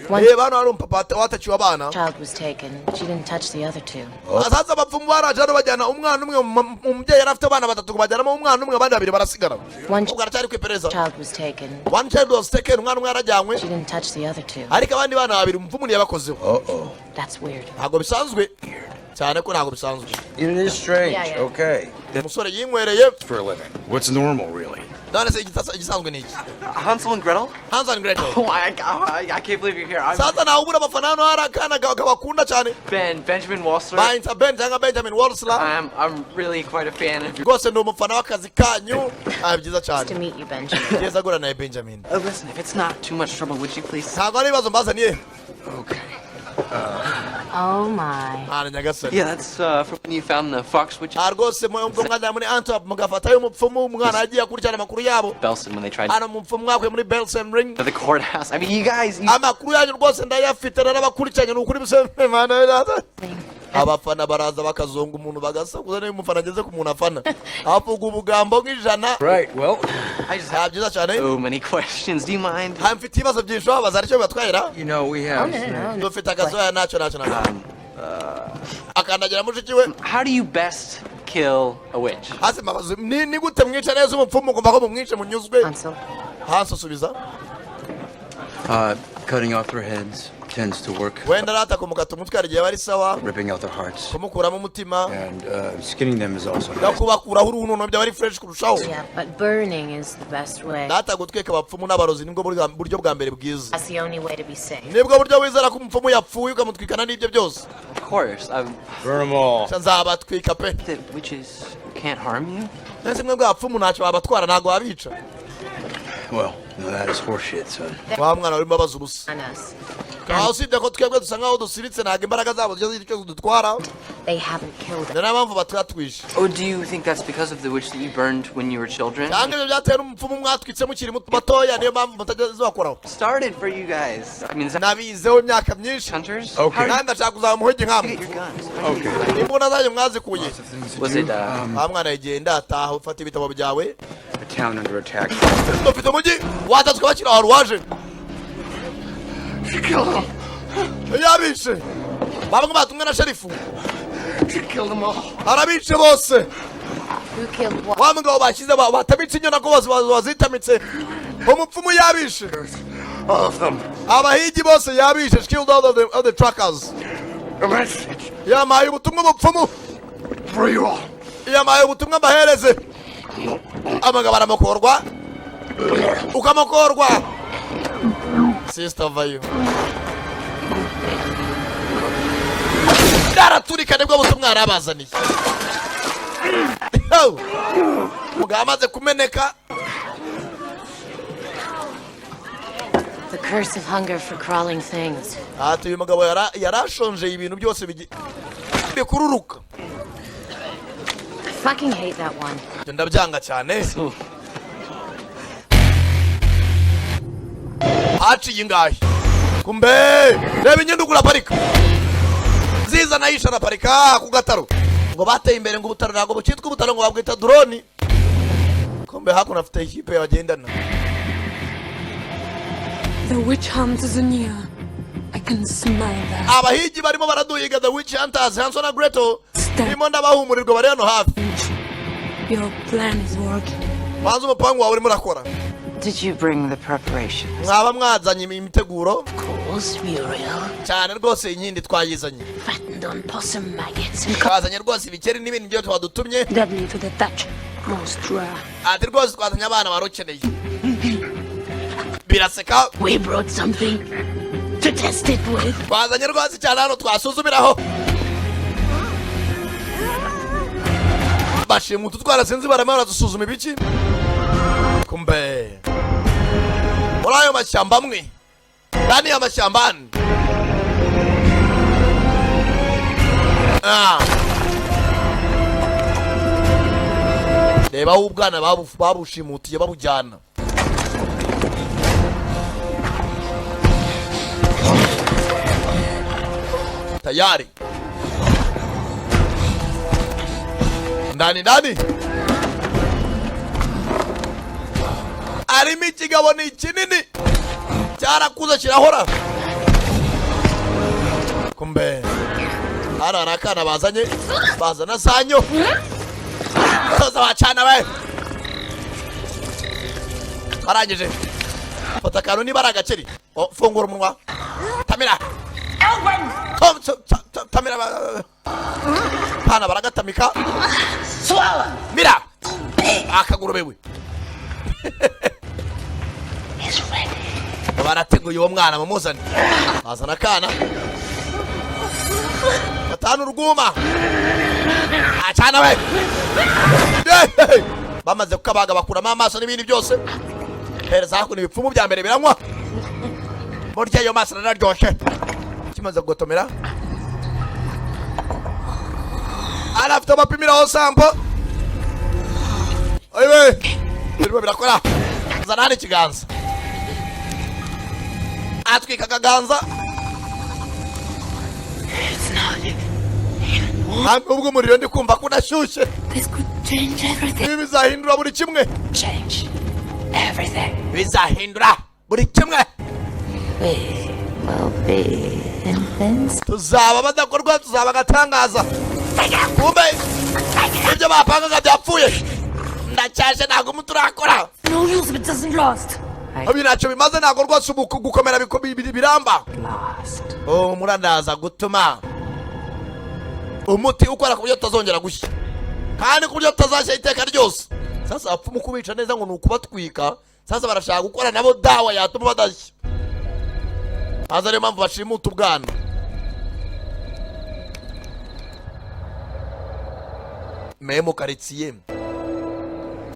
One Reba hano hari umupapa watakiwe abana. child was taken. She didn't touch the other two. Asaza abapfumu baraje hano bajyana umwana umwe. Umubyeyi yari afite abana batatu, bajyanamo umwana umwe, abandi babiri barasigara. One Ubwo aracyari ku iperereza. child was taken. One child was taken, umwana umwe yarajyanywe. She didn't touch the other two. Ariko abandi bana babiri umupfumu ntiyabakozeho. That's weird. Ntabwo bisanzwe cyane ko ntabwo bisanzwe. It is strange. Yeah. Okay. Umusore yinywereye. For a living. What's normal, really? None se igisanzwe ni iki? Hansel and Gretel? Hansel and Gretel. Oh, I can't believe you're here. I'm Sasa nawe ubura abafana hano, hari akana kabakunda cyane. Ben, Benjamin Walser. Bayita Ben cyangwa Benjamin Walsler. I'm really quite a fan of your. Rwose ndi umufana w'akazi kanyu. Ah, byiza cyane. Nice to meet you, Benjamin. Byiza guhura nawe, Benjamin. Oh, listen, if it's not too much trouble, would you please? Ntabwo ari ibibazo mbazaniye. Oh my. Mwana nyagasani. Yeah, that's from when you found the fox witch. Ah, rwose ubwo mwajya muri Antwerp mugafatayo umupfumu, umwana yagiye akurikirana amakuru yabo. Belsen when they tried Hano umupfumu mwakuye muri Belsen Ring. to the courthouse. I mean, you guys. You. Amakuru yanyu rwose ndayafite, narabakurikiranye, ni ukuri bise. Mana, abafana baraza bakazonga umuntu, bagasakuza. Niba umufana ageze ku muntu afana avuga ubugambo nk'ijana. Right, well, I just Ah, have byiza cyane. so many questions. Do you mind? Ha, mfite ibibazo byinshi, wabaza aricyo bibatwahera. You know, we Oh, have. no, no, no. Dufite akazoya ntacyo, ntacyo, ntacyo. Akandagira mushiki we. How do you best kill a witch? Hasi mbabazi, ni gute mwica neza umupfumu, kumva ko mumwice munyuzwe? Hansel. Hansi, subiza. Cutting off their heads tends to work. Wenda rata kumukata umutwe hari igihe aba ari sawa. Ripping out their hearts. Kumukuramo umutima. And skinning them is also No nice. kubakuraho uruhu noneho byaba ari fresh kurushaho. Yeah, but burning is the best way. Data, gutwika abapfumu n'abarozi nibwo buryo bwa mbere bwiza. That's the only way to be safe. Nibwo buryo wizera ko umupfumu yapfuye, ukamutwikana n'ibyo byose. Of course. Burn them all. Sha, nzabatwika pe. That witches can't harm you. Nese mwe bw'abapfumu ntacyo babatwara, ntabwo babica? Well, no, that is horseshit, son. Wa mwana urimo abaza ubusa. On us. Aho usibye ko twebwe dusa nkaho dusiritse, ntabwo imbaraga zabo zijya zigira icyo zidutwara. They haven't killed us. Ni nayo mpamvu batwatwishe. Oh, do you think that's because of the witch that you burned when you were children? Cyangwa ibyo byatewe n'umupfumu mwatwitse mukiri batoya, niyo mpamvu mutajya zibakoraho? Started for you guys. I mean, is that Nabizeho imyaka myinshi. hunters? Okay. How did Nanjye ndashaka kuzaba umuhigi you nkamwe. get your guns? Okay. Imbunda zanyu mwazikuye? Was it Wa mwana, yegenda ataha, ufata ibitabo byawe. A town under attack. Dufite umujyi watatswe, bakiri ahantu waje. Yabishe bamwe batumwe na sherifu. She killed them all. Arabice bose. Who killed what? Wa mugabo bashyize batamitse inyona ko bose bazitamitse, umupfumu yabishe. All of them. Abahigi bose yabishe. She killed all of the trackers. A message Yamaye ubutumwa umupfumu. for you all. Yamaye ubutumwa mbahereze. Amagabo aramukorwa, ukamukorwa. Sister, vayo. Byaraturika, nibwo butumwa yarabazaniye. Yo! Umugabo amaze kumeneka. The curse of hunger for crawling things. Ati uyu mugabo yarashonjeye ibintu byose bikururuka. I fucking hate that one. Ibyo ndabyanga cyane. Haciye ingahe? Kumbe reba inyungu, uraparika nziza nayo araparika ku gataro, ngo bateye imbere, ngo ubutaro ntabwo bukitwa ubutaro, ngo babwita drone. Kumbe hakuno afite ikipe bagendana. The witch hunters are near. I can smell them. Abahigi barimo baraduhiga, the witch hunters, Hansel na Gretel, ndimo ndabahumurirwa, bari hano hafi. Your plan is working. Banza umupangu wawe urimo urakora. Did you bring the preparations? Mwaba mwazanye imiteguro? Course, Muriel. Cyane rwose, inkindi twayizanye. Fattened on possum maggots and Twazanye rwose ibikeri n'ibindi byo twadutumye. Deadly to the touch. Most rare. Ati rwose twazanye abana wari ukeneye. Biraseka. We brought something to test it with. Twazanye rwose cyane hano twasuzumiraho. Bashimuta utwara, sinzi barimo baradusuzuma ibiki. Kumbe muri ayo mashyamba amwe ndani y'amashyamba ane. Ah. Reba aho ubwana babushimutiye babujyana. Tayari ndani ndani harimo ikigabo, ni kinini, cyarakuze kirahora. Kumbe hano hari akana bazanye, bazana sanyo toza bacana we. Barangije fata akantu, niba ari agakeri. Oh, fungura umunwa, tamira. Tom, tamira. Kana baragatamika. Mira akagurube we, barateguye uwo mwana, mumuzane. Bazana akana batanu urwuma acana we. Hey! Bamaze kukabaga bakuramo amaso n'ibindi byose, hereza hakuno. Ibipfumu bya mbere biranywa, burya ayo maso araryoshye. Kimaze kugotomera, arafite amapimiraho sampo. Ayiwe, birimo birakora. Zana hano ikiganza, atwika akaganza. It's not. Nta nubwo umuriro ndi kumva ko unashyushye. This could change everything. Ibi bizahindura buri kimwe. Change everything. Bizahindura buri kimwe. We will be invincible. Tuzaba badakorwa, tuzaba agatangaza. Kumbe ibyo bapangaga byapfuye. Ndacyaje, ntabwo umuti urakora. No use if it doesn't last. Ibi ntacyo bimaze, ntabwo rwose ubu gukomera biramba. Oh, murandaza gutuma umuti ukora ku buryo tutazongera gushya, kandi ku buryo tutazashya iteka ryose. Sasa abapfumu kubica neza ngo ni ukubatwika. Sasa barashaka gukora nabo dawa yatuma badashya. Haza niyo mpamvu bashimuta ubwana. Memo karitsiye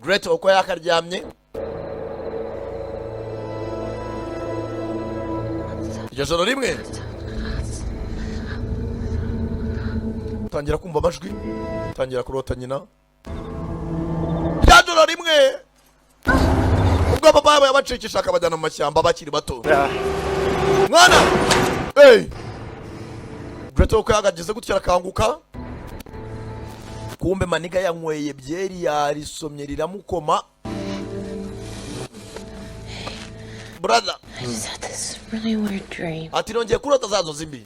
Great uko yakaryamye iryo joro rimwe, tangira kumva amajwi, tangira kurota nyina. Rya joro rimwe ubwo papa yabo yabacikisha akabajyana mu mashyamba bakiri bato. Mwana, hey! Great uko yagagize gutya arakanguka. Kumbe maniga yanyweye byeri, yarisomye riramukoma, brother. I just had this really weird dream. Ati nongeye kurota za nzozi mbi.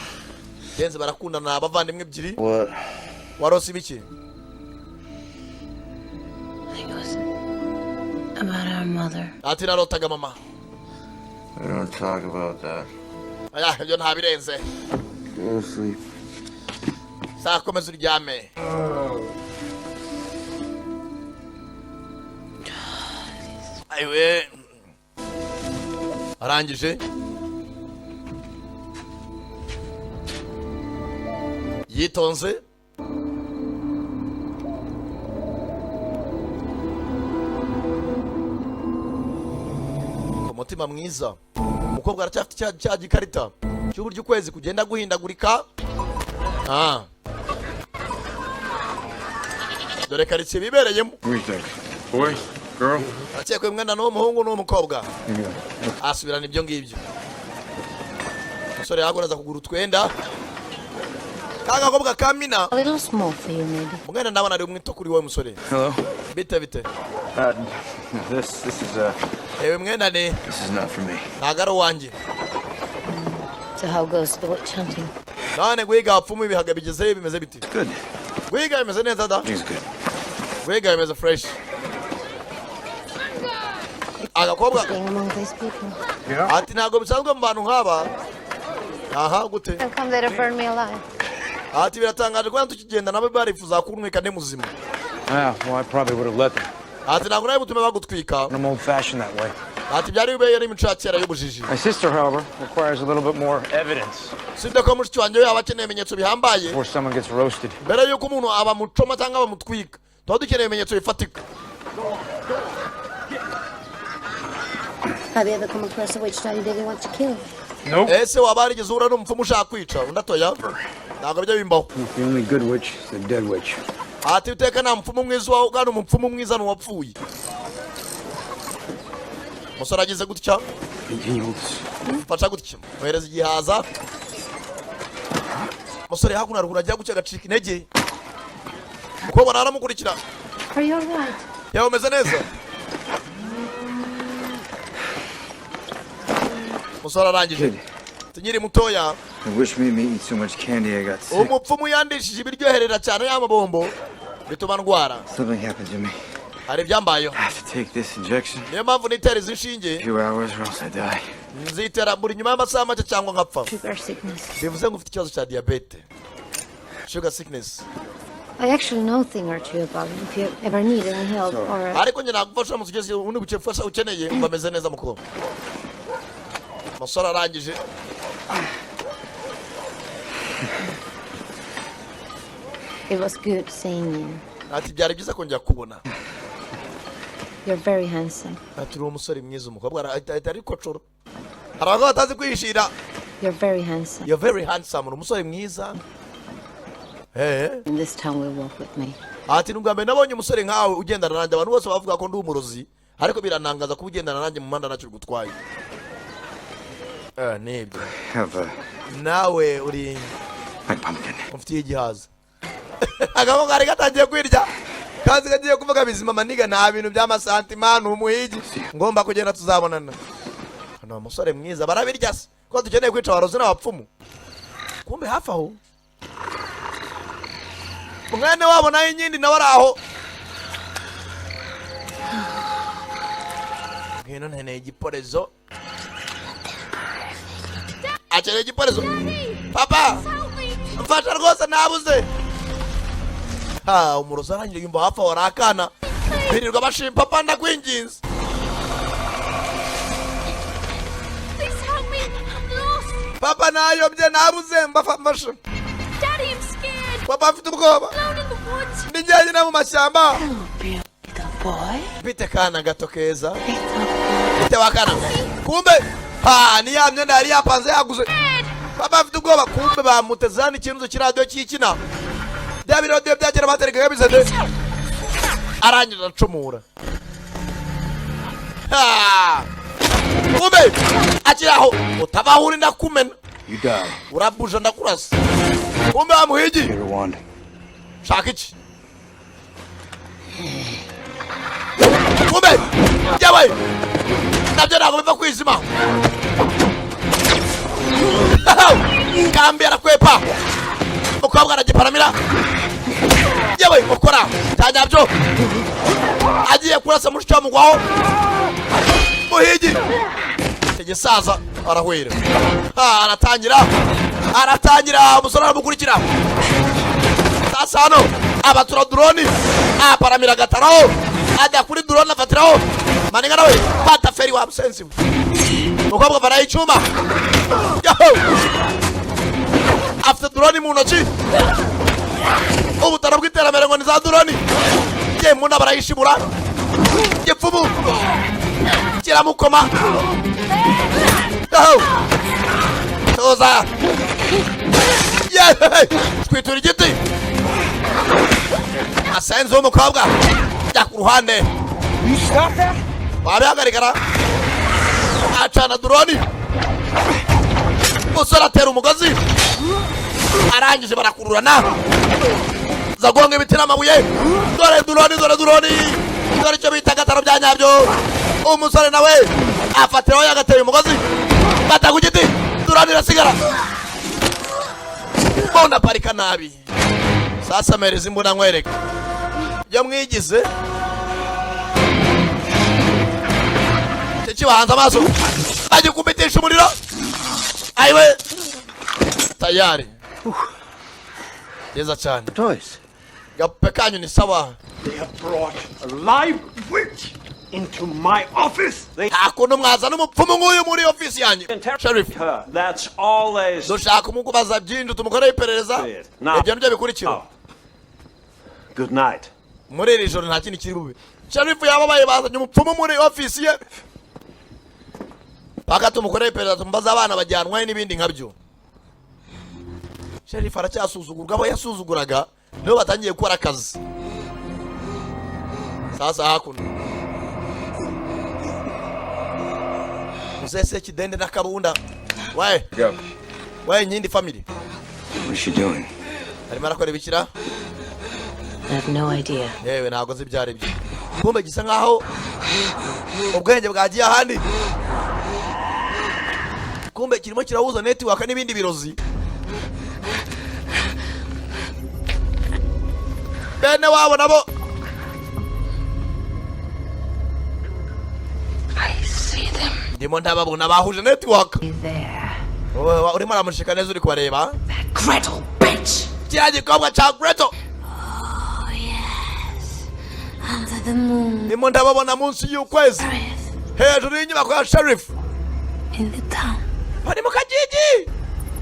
Genzi barakundana, abavandimwe ebyiri. What? Warose ibiki? I think it was about our mother. Ati narotaga mama. We don't talk about that. Aya, ibyo ntabirenze. Go to sleep. Saa komeza uryame. Ayiwe, arangije yitonze ku mutima mwiza. Umukobwa aracyafite cya gikarita cy'uburyo ukwezi kugenda guhindagurika. Ah. Dore karitsiye bibereyemo. What do you think? Boy? Girl? Arakekwa umwana n'uwo muhungu n'uwo mukobwa. Asubirana ibyo ngibyo. Umusore yahaguruza kugura utwenda ka gakobwa ka Mina. A little small for you, maybe. Umwana ndabona ari umwito kuri wowe, musore. Hello? Bite bite? This is Ewe mwenda ni this is not for me. Ntabwo ari uwanjye. So how goes the witch hunting? None guhiga abapfumu ibihaga bigezeyo bimeze biti? Good. Guhiga bimeze neza da. Things good. Guhiga bimeze fresh. Agakobwa Being among these people. ati ntabwo bisanzwe mu bantu nk'aba. Aha gute? How come they don't burn me alive? Ati biratangaje kubona tukigenda nabo barifuza kuntwika ndi muzima. Yeah, well, I probably would have let them. Ati ntabwo nawe butume bagutwika. I'm old fashioned that way. Ati byari bibeye n'imico ya kera y'ubujiji. My sister, however, requires a little bit more evidence Sibyo ko mushiki wanjye we yaba akeneye ibimenyetso bihambaye before someone gets roasted. mbere y'uko umuntu abamucoma cyangwa bamutwika. Tuba dukeneye ibimenyetso bifatika. Have you ever come across a witch that you didn't want to kill? Nope. Ese waba warigeze uhura n'umupfumu ushaka kwica? Undi atoya, ntabwo bijya bimbaho. The only good witch is the dead witch. Ati uteka nta mupfumu mwiza ubaho, kandi umupfumu mwiza ni uwapfuye. Umusore agize gutya. Can you hold this? Mfasha gutya, muhereza igihaza. Umusore hakuno haruguru agira gutya agacika intege. Umukobwa nawe aramukurikira. Are you alright? Yawe, umeze neza? Umusore arangije ati nkiri mutoya, The witch made me eat so much candy I got sick. umupfumu yandishije ibiryoherera cyane y'amabombo, bituma ndwara. Something happened to me. Hari ibyambayeho. I have to take this injection. Niyo mpamvu nitera izi nshinge. A few hours or else I die. Nzitera buri nyuma y'amasaha make cyangwa nkapfa. Sugar sickness. Bivuze ngo ufite ikibazo cya diyabete. Sugar sickness. I actually know a thing or two about it. If you ever need any help or Ariko njye nagufasha uramutse ugeze ubundi buke bufasha ukeneye. Mba ameze neza mukobwa. Umusore arangije. It was good seeing you. Ati byari byiza kongera kubona. You're very handsome. Ati uri umusore mwiza. Umukobwa ahita arikocora. Hari abagabo batazi kwihishira. You're very handsome. You're very handsome, uri umusore mwiza. And this time will walk with me. Ati ni ubwa mbere nabonye umusore nkawe ugendana nanjye. Abantu bose bavuga ko ndi umurozi, ariko biranangaza kuba ugendana nanjye mu muhanda ntacyo bigutwaye. Nibyo. Have a Nawe uri my pumpkin. Umfitiye igihaza. Agabo kari gatangiye kwirya kazi kagiye kuvuga bizima. Maniga nta bintu by'amasantima, ni umuhigi, ngomba kugenda, tuzabonana. Hano umusore mwiza barabirya se ko dukeneye kwica abarozi n'abapfumu? Kumbe hafi aho umwana wabo nayo inkindi nawe ari aho. Ngwino, nkeneye igiporezo, akeneye igiporezo. Papa, mfasha rwose, nabuze. Ha, umurozi arangije yumva hafi aho hari akana birirwa bashima. Papa, ndakwinginze. Please help me. I'm lost. Papa, nayobye, nabuze, mfasha. Daddy, I'm scared. Papa, mfite ubwoba. Alone in the woods. Ndi njyenyine mu mashyamba. Bite kana gato keza, bite wa kana? Kumbe ha ni ya myenda yari yapanze yaguze. Papa, mfite ubwoba. Kumbe bamuteze hano ikintu cy'iradiyo cyikina, bya biradiyo bya kera baterekaga bizede. Arangije aracumura. Ha! Kumbe akiri aho, utabaho uri ndakumena. You die. Urabuja, ndakurasa. Kumbe wa muhigi. Get her wand. Shaka iki? Kumbe yewe nabyo ntabwo biva kwizima. Kambi arakwepa, umukobwa aragiparamira. Yewe ukora cyanyabyo, agiye kurasa mushiki wamugwaho. Muhigi igisaza arahwera. Aratangira, aratangira, umusore aramukurikira. Sasa hano abatura drone, aparamira agataraho, ajya kuri drone afatiraho maninga nawe fata feri wa musensi we. Umukobwa avanaho icyuma. Yaho! Afite drone mu ntoki, ubutara bw'iterambere ngo ni za drone. Yemuna barayishibura, igipfumu kiramukoma. Yaho! Tuza yeee, twitura igiti asenze w'umukobwa jya ku ruhande wabihagarikara. Acana drone, umusore atera umugozi, arangije barakururana zagonga ibiti n'amabuye. Dore drone, dore drone, dore icyo bita agataro bya nyabyo. Umusore nawe afatiraho yagateye umugozi, bata ku giti, drone irasigara. Mbona parika nabi. Sasa mereza imbunda nkwereka ibyo mwigize. Icyo kibahanze amaso bagikubitisha umuriro. Ayiwe, tayari, byiza cyane. Toys. Gapupe kanyu ni sawa. They have brought a live witch into my office. Nta kuntu mwazana umupfumu nk'uyu muri ofisi yanjye, sheriff. Her. That's all they Dushaka umukubaza byinshi, tumukoreho iperereza. Now. Ibyo nibyo bikurikira. Good night. Muri iri joro nta kindi kiri bube. Sheriff yababaye, bazanye umupfumu muri ofisi ye, paka tumukoreye iperereza, tumubaze abana bajyanwahe n'ibindi nkabyo. Sheriff aracyasuzugurwa, abo yasuzuguraga nibo batangiye gukora akazi. Sasa hakuno muzese kidende n'akabunda we. Go. We nyindi family. What's she doing? Arimo arakora ibikira. I have no idea. Yewe, ntabwo nzi ibyo ari byo. Kumbe gisa nkaho ubwenge bwagiye ahandi. Kumbe kirimo kirahuza network n'ibindi birozi bene wabo nabo. I see them. Ndimo ndababona, bahuje network. There. Wowe urimo aramushika neza, uri kubareba. Gretel bitch! Kiriya gikomwa cya Greto. Oh, yes. Under the moon. Ndimo ndababona munsi y'ukwezi, hejuru y'inyubako ya sheriff. In the town. Bari mu kagigi.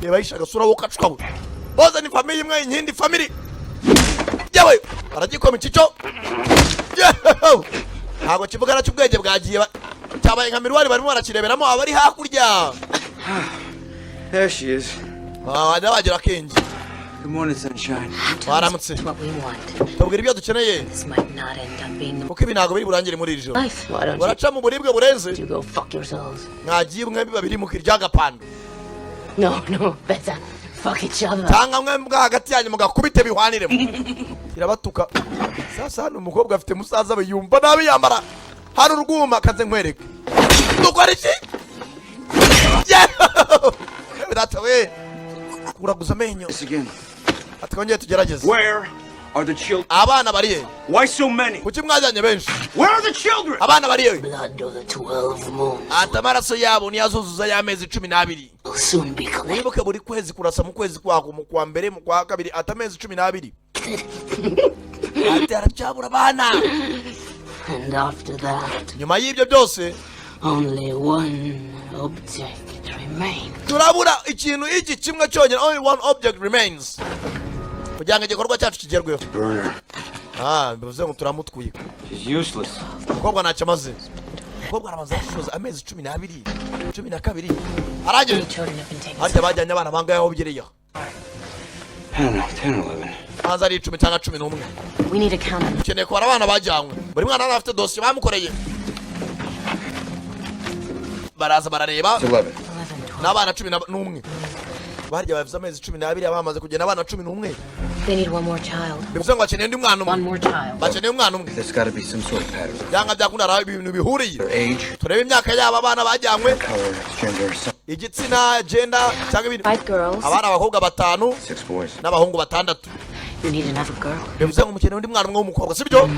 Reba, yishe agasura wo kacwawe. Bose ni famille imwe, inkindi family. Yewe, baragikoma ikico. Yewe, ntabwo kivuga nacyo, ubwenge bwagiye cyabaye nka miruwari, barimo barakireberamo abari hakurya. There she is. Wajya wagira akenge. Good morning, sunshine. Waramutse. What we want. Tubwira ibyo dukeneye. This might not end up being the Kuko ibi ntabwo biri burangire muri iri joro. life. Why don't you Baraca mu buribwe burenze. you go fuck yourselves? Mwagiye mwembi babiri mukirya agapando. No, better. Fuck each other. Cyangwa mwembi bwa hagati yanyu mugakubite bihwaniremo. Irabatuka. Sasa hano umukobwa afite musaza we, yumva nabi, yambara hari urwuma. Kaze nkwereke dukora iki. Yewe data we, kuraguza amenyo. This again. Ati twongere tugerageze. Where are the children? Abana bari he? Why so many? Kuki mwajyanye benshi? Where are the children? Abana bari he? Blood of the 12 moons Ati amaraso yabo niyo azuzuza y'amezi 12. will soon be collected. Wibuke buri kwezi kurasa mu kwezi kwako, mu kwa mbere, mu kwa kabiri. Ati amezi 12. Ati haracyabura abana. And after that, Nyuma y'ibyo byose, only one object remains. Turabura ikintu iki kimwe cyonyine. Only one object remains kugira ngo igikorwa cyacu kigerweho. Burner. Ah, bivuze ngo turamutwika. She's useless. Umukobwa ntacyo amaze. Umukobwa arabanza arashishoza. Amezi 12, 12 arangije. Children have been taken. Harya bajyanye abana bangahe aho ugereye? I don't know, 10 or 11. Hanze ari 10 cyangwa 11. We need to count them. Ukeneye kubara abana bajyanywe. Buri mwana hano afite dosiye bamukoreye. Baraza barareba. It's 11. 11, 12. N'abana 11 barya. Bavuze amezi 12, bamaze kugenda abana 11. They need one more child. Bivuze ngo bakeneye undi mwana umwe. One more child. Bakeneye umwana umwe. There's got to be some sort of pattern. Byanga byakunda hari ibintu bihuriye. Their age, Turebe imyaka yabo abana bajyanywe. color, gender, some, Igitsina, gender cyangwa ibindi. Five girls. Abana abakobwa batanu six boys. n'abahungu batandatu. You need another girl. Bivuze ngo mukeneye undi mwana umwe w'umukobwa, sibyo? 12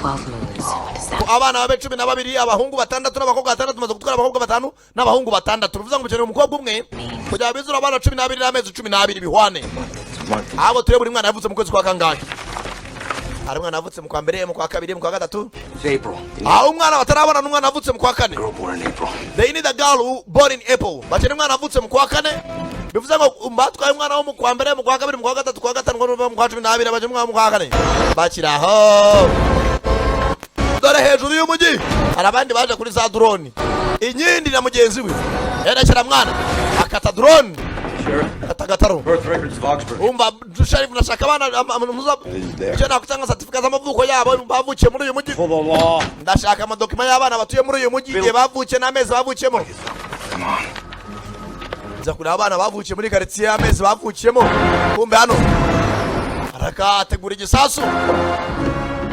moons. What is that? Abana babe 12, abahungu batandatu n'abakobwa batandatu. Tumaze gutwara abakobwa batanu n'abahungu batandatu. Bivuze ngo mukeneye umukobwa umwe kugira ngo bizure abana 12 n'amezi 12 bihwane. It's a month. Ahubwo turebe buri mwana yavutse mu kwezi kwa kangahe. Hari umwana wavutse mu kwa mbere, mu kwa kabiri, mu kwa gatatu. It's April. Aho umwana batarabona n'umwana wavutse mu kwa kane. Girl born in April. They need a girl who born in April. Bakeneye umwana wavutse mu kwa kane. Bivuze ngo batwaye umwana wo mu kwa mbere, mu kwa kabiri, mu kwa gatatu, kwa gatanu, mu kwa 12. Bakeneye umwana wo mu kwa kane. Bakiri aho, dore hejuru y'umujyi hari abandi baje kuri za drone. Inkindi na mugenzi we yerekera mwana akata drone. Sheriff, Akata agataro. birth records of Oxford. Umva sheriff, ndashaka abana icyo nakutanga, certificate z'amavuko yabo bavukiye muri uyu mujyi. For the law. Ndashaka amadokima y'abana batuye muri uyu mujyi, igihe bavukiye n'amezi bavukiyemo. Nza kureba abana bavukiye muri karitsiye, y'amezi bavukiyemo. Kumbe hano arakategura igisasu.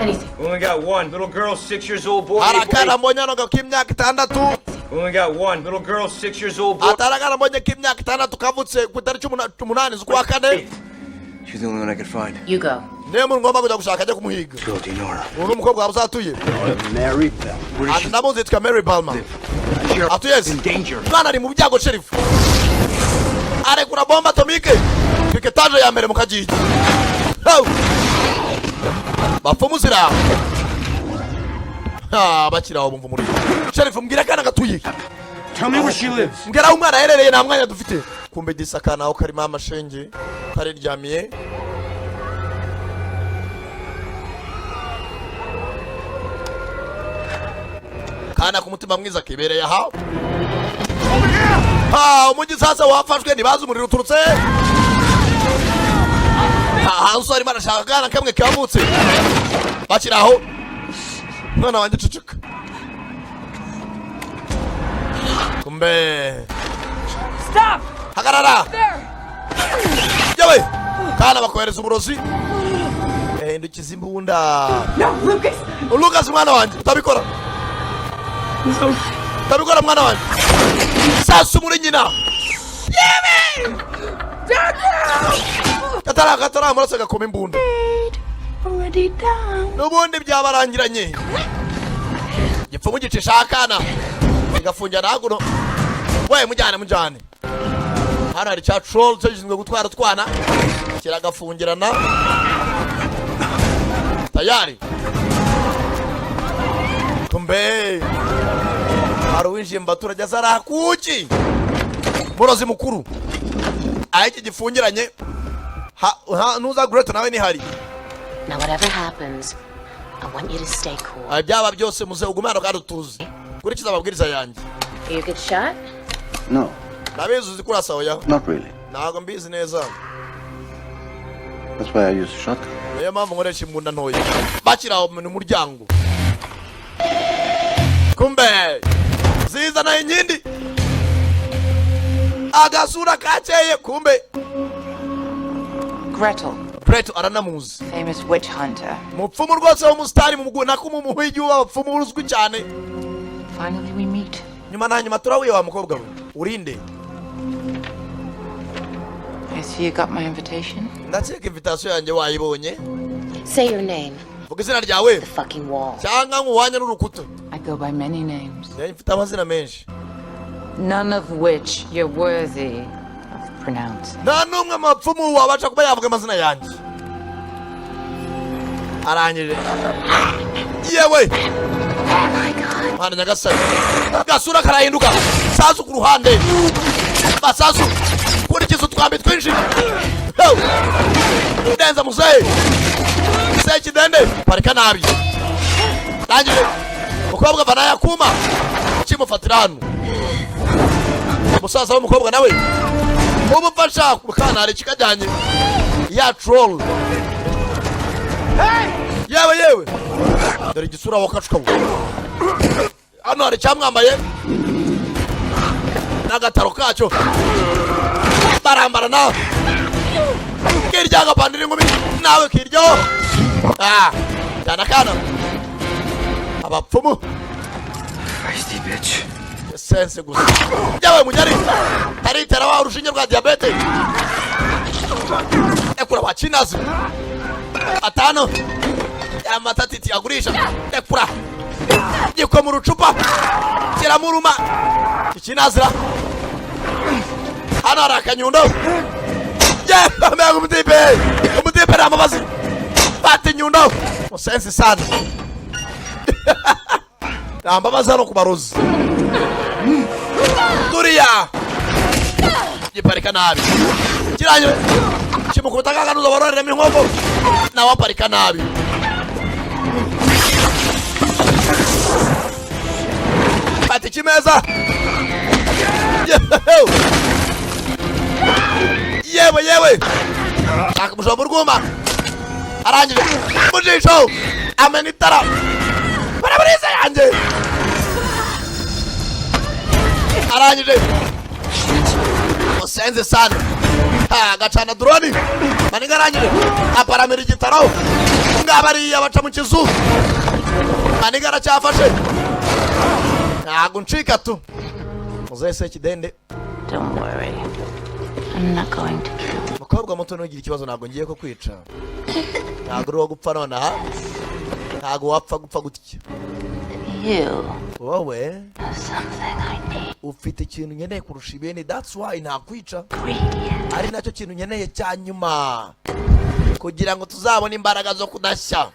Anything. We only got one little girl, 6 years old, born Hari April akana 8th. mbonye hano k'imyaka 6. We only got one little girl, 6 years old, born. Atari akana mbonye k'imyaka 6 kavutse ku itariki 8 z'ukwa kane. She's the only one I could find. You go. Niyo muntu ngomba kujya gushaka, ajya kumuhiga. Girl, do you know her? Uyu ni umukobwa wawe uzatuye. Mary Bell. Where is Ati ndamuzi, yitwa Mary Balma. she? Atuye In danger. Umwana ari mu byago. Sheriff arekura bombe atomique ku etaje ya mbere mu kagigi. Hawu! Bapfumu zira. Ah, bakiri aho bumva umuriro. Sheriff, mbwira akana gatuye. Tell me where she lives. Mbwira aho umwana aherereye, nta mwanya dufite. Kumbe disi akana aho karimo amashenge kariryamiye. Kana k'umutima mwiza kibereye aha. Ha, umujyi sasa wafashwe, ntibazi umuriro uturutse hanze. Arimo arashaka akana kamwe kavutse. Bakiri aho, mwana wanjye ceceka. Kumbe Stop! Hagarara! There! Yewe kana, bakohereza uburozi. Hindukiza imbunda. No, Lucas! Lucas, mwana wanjye, utabikora, utabikora mwana wanjye. Sasu muri nyina. Yewe katara katara, amaraso agakoma imbunda. Already down. N'ubundi byabarangiranye. Gipfumu gicisha akana kigafungira hakuno. We mujyane, mujyane. Hano hari cya troll cyo gishinzwe gutwara utwana. Kiragafungirana tayari. Tumbe hari uwinjiye mu baturage azara kuki murozi mukuru aho iki gifungiranye nuza Greto nawe nihari. Now, whatever happens, I want you to stay cool. Ah, byaba byose muze ugume hano kandi utuze, kurikiza amabwiriza yanjye. You a good shot? No, Ndabizi uzi kurasa. Oya. Not really. Ntabwo mbizi neza. That's why I use a shotgun. Niyo mpamvu nkoresha imbunda ntoya. Bakiri aho mu muryango, kumbe zizana inkindi, agasura kakeye kumbe. Gretel, Gretel aranamuzi. Famous witch hunter. Mupfumu rwose w'umusitari mu nako mu muhigi w'abapfumu uzwi cyane. Finally, we meet. Nyuma na nyuma turahuye, wa mukobwa we. Urinde? I see you got my invitation. Ndakeka invitation yanjye wayibonye. Say your name. Vuga izina ryawe. The fucking wall. Cyangwa nkuwanya n'urukuta. I go by many names, Njye mfite amazina menshi. None of which you're worthy of pronouncing. Nta n'umwe mu bapfumu wabasha kuba yavuga amazina yanjye. Arangije, yewe mwana nyagasani, gasura karahinduka. Sasu ku ruhande, masasu, kurikiza utwambi twinshi. Yo! Ndenza muzehe sekidende, parika nabi. Rangije umukobwa avana yakuma kimufatira hano. Umusaza w'umukobwa nawe umufasha ku hari ikikajyanye ya troll. Yewe yewe, dore igisura wakacukabu hano hari icyamwambaye n'agataro kacyo barambara nawe kirya agapandira inkumi nawe kiryaho. Ah, cyane akana abapfumu. Feisty bitch. Sense gusa yewe munyari taritera wa urushinge rwa diyabete ekura wa kinazi atanu amatatiti agurisha ekura gikwa mu rucupa kiramuruma ikinazira. Hano hari akanyundo. Yewe mbega umutipe, umutipe ni amabazi fata inyundo musensi sana nta mbabazi hano ku barozi. Turiya giparika nabi, kirangire kimukubita kakanuza baroreremo inkoko nawe aparika nabi. Fata ikimeza. Yewe yewe yewe, shaka umushumba urwuma. Arangije mu jisho amena itara baraburiza yanjye. Arangije musenze sana. Ha, gacana droni maniga. Arangije aparamira igitaro ngabariya baca mu kizu. Maniga aracyafashe, ntabwo ncika tu muzehe Sekidende. Don't worry. I'm not going to kill you. Mukobwa muto, ntugire ikibazo, ntabwo ngiye kukwica, ntabwo uri uwo gupfa nonaha, ntabwo wapfa gupfa gutya. You Wowe have something I need. ufite ikintu nkeneye kurusha ibindi. That's why ntakwica, ari nacyo kintu nkeneye cya nyuma kugira ngo tuzabone imbaraga zo kudashya.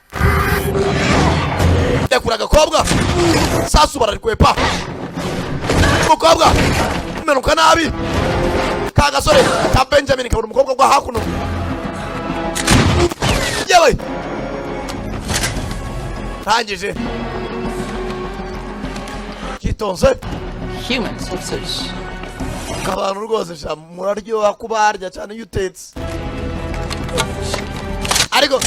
Ndekura agakobwa. Sasu bararikwepa. Umukobwa menuka nabi. Ka gasore ka Benjamin kabona umukobwa gwa hakuno. Yewe, rangije kitonze. Human sausage. Abantu rwose sha muraryoha kubarya cyane iyo utetse, ariko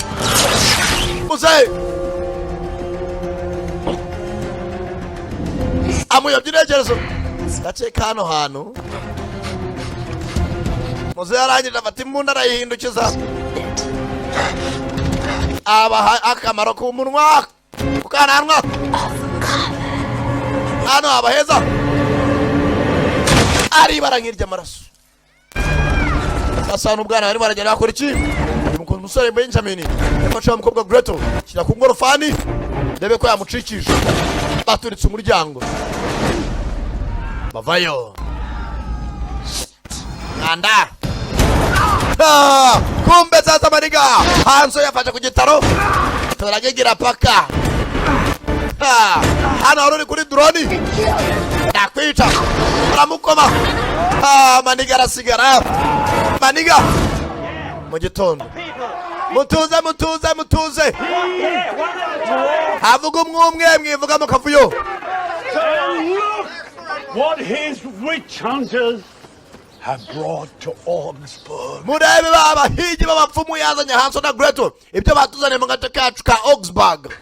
muzehe amuyobya intekerezo gace kano hantu. Muzehe arangije afata imbunda arayihindukiza, abaha akamaro k'umunwa ku kananwa hano haba heza aribara nk'iry'amaraso. Sasa n'ubwana barimo baragenda bakora iki? Uyu musore Benjamin yafashe wa mukobwa Gretel shyira ku ngorofani ndebe ko yamucikije. Baturitse umuryango bavayo mwanda. Ah, kumbe sasa maniga Hanso yafashe ku gitaro, turagigira paka. Ah, hano hari uri kuri drone, nakwica. Baramukoma. Ah, maniga arasigara. Maniga mu gitondo. Mutuze, mutuze, mutuze, havuga umwe umwe, mwivuga mu kavuyo. Look what his witch hunters have brought to Augsburg. Murebe ba bahigi b'abapfumu yazanye, Hanso na Gretel, ibyo batuzaniye mu gace kacu ka Augsburg.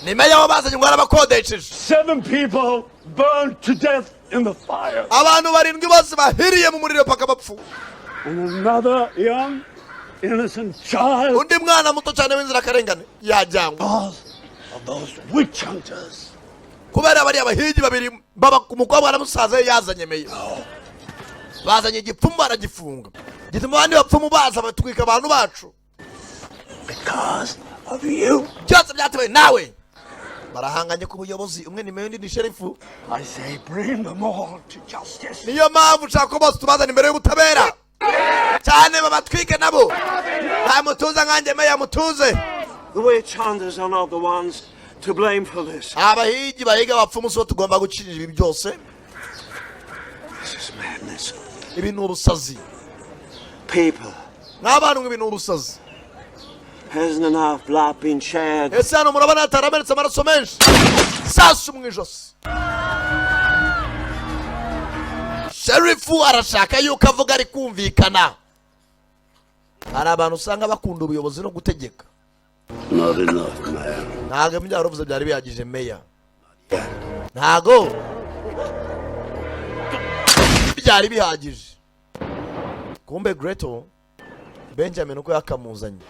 Ni meya wo bazanye ngo yarabakodesheje. Seven people burned to death in the fire. Abantu barindwi bose bahiriye mu muriro paka bapfu. And another young, innocent child Undi mwana muto cyane w'inzirakarengane yajyanywe because of those witch hunters. Kubera bariya bahigi babiri baba umukobwa na musaza we yazanye. Meya bazanye igipfumu baragifunga, gituma abandi bapfumu baza batwika abantu bacu. Because of you. Byose byatewe nawe. Barahanganye ku buyobozi, umwe ni meya, undi ni sheriff. I say bring them all to justice. Niyo mpamvu nshaka ko bose tubazana imbere y'ubutabera cyane, babatwike nabo. Nta mutuze nkanjye meya, mutuze. The witch hunters are not the ones to blame for this. Abahigi bahiga abapfumu sibo tugomba gucira ibi byose. This is madness. Ibi ni ubusazi. People, Nk'abantu ngo ibi ni ubusazi. hasn't enough blood been shed? Ese hano murabona hataramenetse amaraso menshi? Sasu mu ijosi. Sheriff arashaka yuko avuga ari kumvikana. Hari abantu usanga bakunda ubuyobozi no gutegeka. Not enough, man. Ntabwo ibyo wari byari bihagije meya, ntabwo byari bihagije. Kumbe Greto, Benjamin uko yakamuzanye,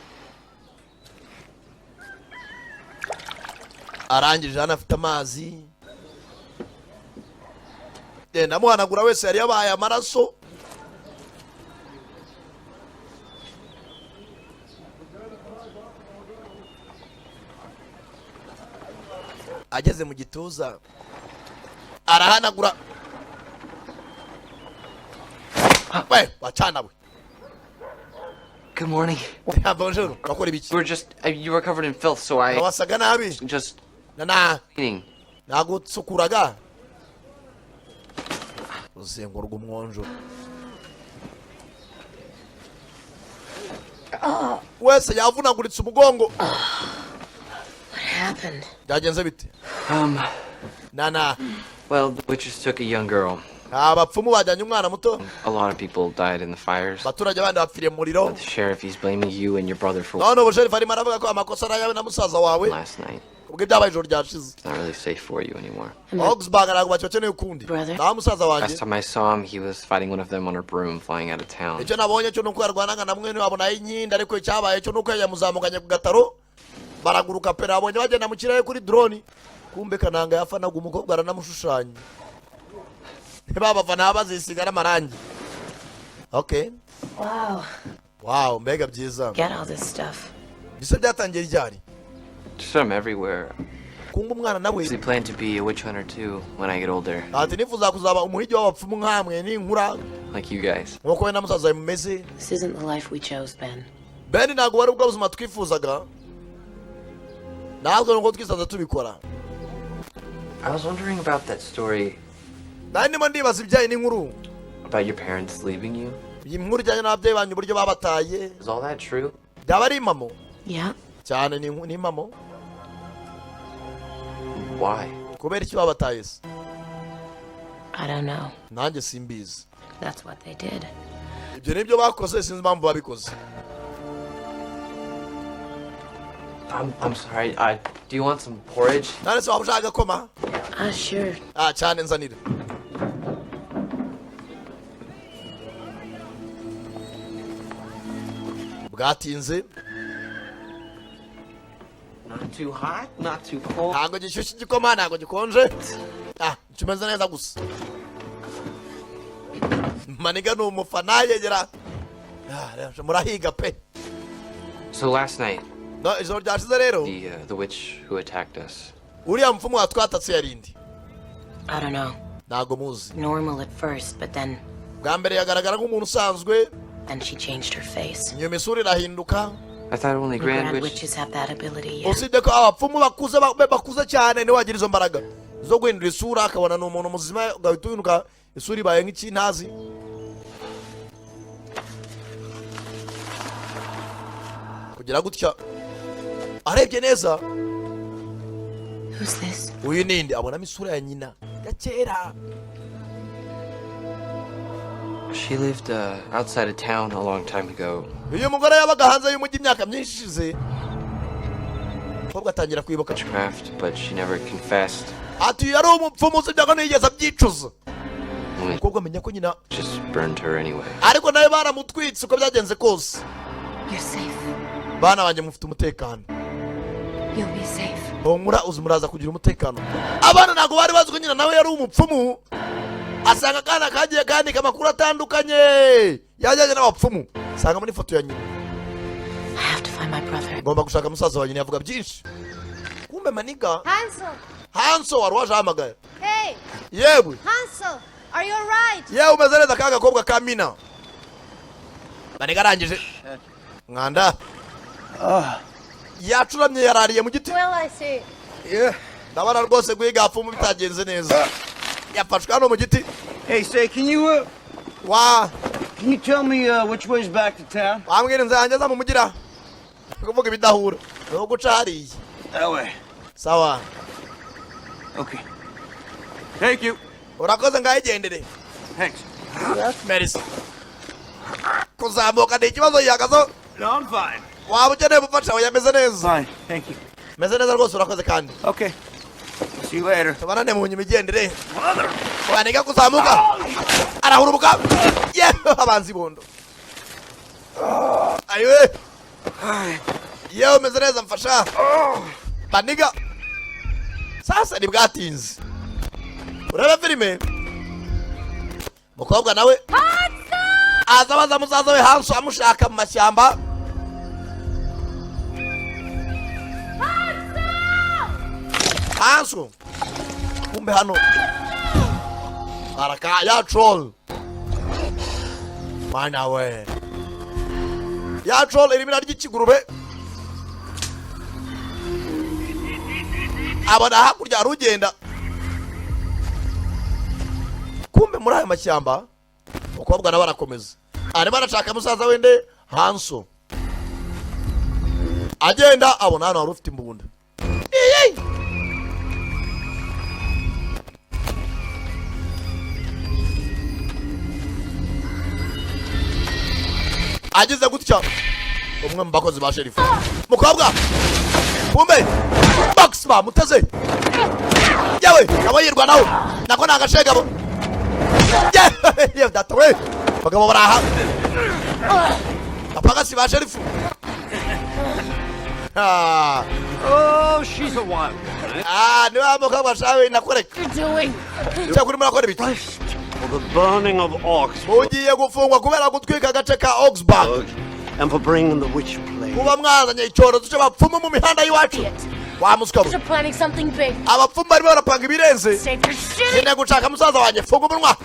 arangije hano afite amazi, genda amuhanagura wese yari yabaye amaraso. Ageze mu gituza arahanagura. We wacana we. Good morning. Bonjour, urakora ibiki? You were just you were covered in filth, so I Wasaga nabi. just na cleaning. Nagusukuraga urusengo rw'umwonjo wese yavunaguritse umugongo. What happened? Byagenze bite? Nana. Well, the witches took a young girl. Abapfumu bajyanye umwana muto. A lot of people died in the fires. Abaturage bandi bapfiriye mu muriro. The sheriff, he's blaming you and your brother for None ubu sheriff arimo aravuga ko amakosa ari ayawe na musaza wawe last night. Ubwo ibyabaye ijoro ryashize. It's not really safe for you anymore. Augsburg ntabwo bakibakeneye ukundi, naho musaza wanjye. Last time I saw him, he was fighting one of them on a broom flying out of town. Icyo nabonye cyo nuko yarwanaga na mwene wabo nayo inkindi, ariko icyabaye cyo nuko yamuzamukanye ku gataro baraguruka pe. Nabonye bagenda mu kirere kuri drone. Kumbe Kananga yafanaga umukobwa, aranamushushanya, ntibabafana bazisiga n'amarangi. Okay. Wow. Wow, mbega byiza. Get all this stuff. Bise byatangiye ryari? Just from everywhere. Kumbe umwana nawe. I plan to be a witch hunter too when I get older, Ati nifuza kuzaba umuhigi w'abapfumu nkamwe ninkura. Like you guys. Nkuko we na musaza wawe mumeze. This isn't the life we chose, Ben. Ben, ntabwo wari ubwo buzima twifuzaga natwe, nuko twisanze tubikora. I was wondering about that story Nari ndimo ndibaza ibijyanye n'inkuru about your parents leaving you. Iyi nkuru ijyanye n'ababyeyi banyu, uburyo babataye. Is all that true? Byaba ari impamo? Yeah. Cyane, ni impamo. Why? Kubera iki babataye se? I don't know. Nanjye simbizi. That's what they did. Ibyo nibyo bakoze, sinzi impamvu babikoze. I'm sorry. Do you want some porridge? None se waba ushaka agakoma? Ah, sure. Ah, cyane, nzanira. Bwatinze. Not too hot, not too cold. Ntabwo gishyushye igikoma, ntabwo gikonje. Ah, kimeze neza gusa. Maniga ni umufana, yegera. Ah, rero, murahiga pe. So last night, No, ijoro ryashize rero, the witch who attacked us. Uriya mupfumu watwatatse yarindi? I don't know. Ntabwo muzi. Normal at first, but then Bwa mbere yagaragara nk'umuntu usanzwe. Then she changed her face. Nyuma isura irahinduka. I thought only The Grand Grand Witch. Witches have that ability, yeah. Usibye ko abapfumu bakuze bakuze cyane niwe wagira izo mbaraga zo guhindura isura, akabona ni umuntu muzima, ugahita uhinduka isura ibaye nk'ikintazi. Kugira gutya arebye neza. Who's this? Uyu ninde? Abonamo isura ya nyina ya kera. She lived outside of town a long time ago. Uyu mugore yabaga hanze y'umujyi imyaka myinshi ishize. Umukobwa atangira kwibuka. Witchcraft, but she never confessed. Ati yari umupfumu, usibye ko ntiyigeze abyicuza. Only Umukobwa amenya ko nyina just burned her anyway. ariko nawe baramutwitse uko byagenze kose. You're safe. Bana banjye, mufite umutekano. You'll be safe. Humura, uzi muraza kugira umutekano. Abana ntabwo bari bazi ko nyina nawe yari umupfumu. Asanga akana kagiye kandika amakuru atandukanye yajyanye n'abapfumu, asanga muri ifoto ya nyina. I have to find my brother. Ngomba gushaka musaza wa nyina. Yavuga byinshi. Kumbe maniga. Hansel! Hanso wari waje ahamagaye. Hey! Yewe. Hansel! Are you alright? Yewe, umeze neza? Ka gakobwa ka mina maniga arangije mwanda yacuramye, yarariye mu giti. Well, I see. Ndabona rwose guhiga abapfumu bitagenze neza. Yafashwe hano mu giti. Hey, say, can you, wa can you tell me which way's back to town? Wambwira inzira yanjye aza mu mugira kuvuga ibidahura ni uguca hariya. That way. Sawa. Okay. Thank you. Urakoze, ngahigendere. Thanks. Merci. Kuzamuka ni ikibazo, yihagazeho. No, I'm fine. Waba ukeneye ubufasha? We yameze neza. Fine. Thank you. Meze neza rwose, urakoze kandi. Okay. See you later. Tubanane mu imigendere. Waniga kuzamuka arahurubuka, yewe abanzi bondo ayiwe. Yewe, umeze neza? Mfasha baniga. Sasa ntibwatinze, urebe filime. Mukobwa nawe aza abaza musaza we Hanso, amushaka mu mashyamba. Hanso, kumbe hano araka ya troll. Mana we, ya troll irimo irarya ikigurube. Abona hakurya hari ugenda. Kumbe muri ayo mashyamba umukobwa nawe arakomeza, arimo arashaka musaza wende Hanso. Agenda abona hano hari ufite imbunda. Iyi! Ageze gutya, umwe mu bakozi ba sheriff, mukobwa kumbe box bamuteze. Yewe, abo yirwanaho nako ni agashegabo. Yewe data we, abagabo baraha, apagasi ba sheriff. Ah. Oh, she's a wild one. Ah, niba mukobwa shawe nakureka. You're doing? Cyakuri murakora ibiki? For the burning of Augsburg Mugiye gufungwa kubera gutwika agace ka Augsburg and for bringing the witch plague. kuba mwazanye icyorezo cy'abapfumu mu mihanda y'iwacu. Wa muswa we. They're planning something big. Abapfumu barimo barapanga ibirenze. Save your shit. Nkeneye gushaka musaza wanjye. Funga umunwa.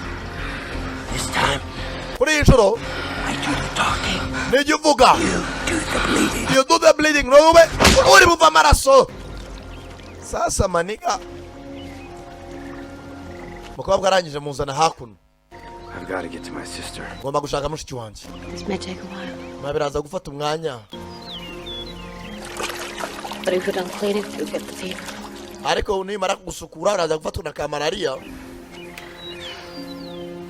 This time, Kuri iyi nshuro I do the talking. nijya uvuga. You do the bleeding. You do the bleeding. Ntube uri buva amaraso. Sasa maniga, mukobwa arangije muzana hakuno. I've got to get to my sister. Ngomba gushaka mushiki wanjye. This may take a while. Ma biraza gufata umwanya. But if we don't clean it, you'll get the fever. Ariko nimara kugusukura uraza gufatwa na ka malariya.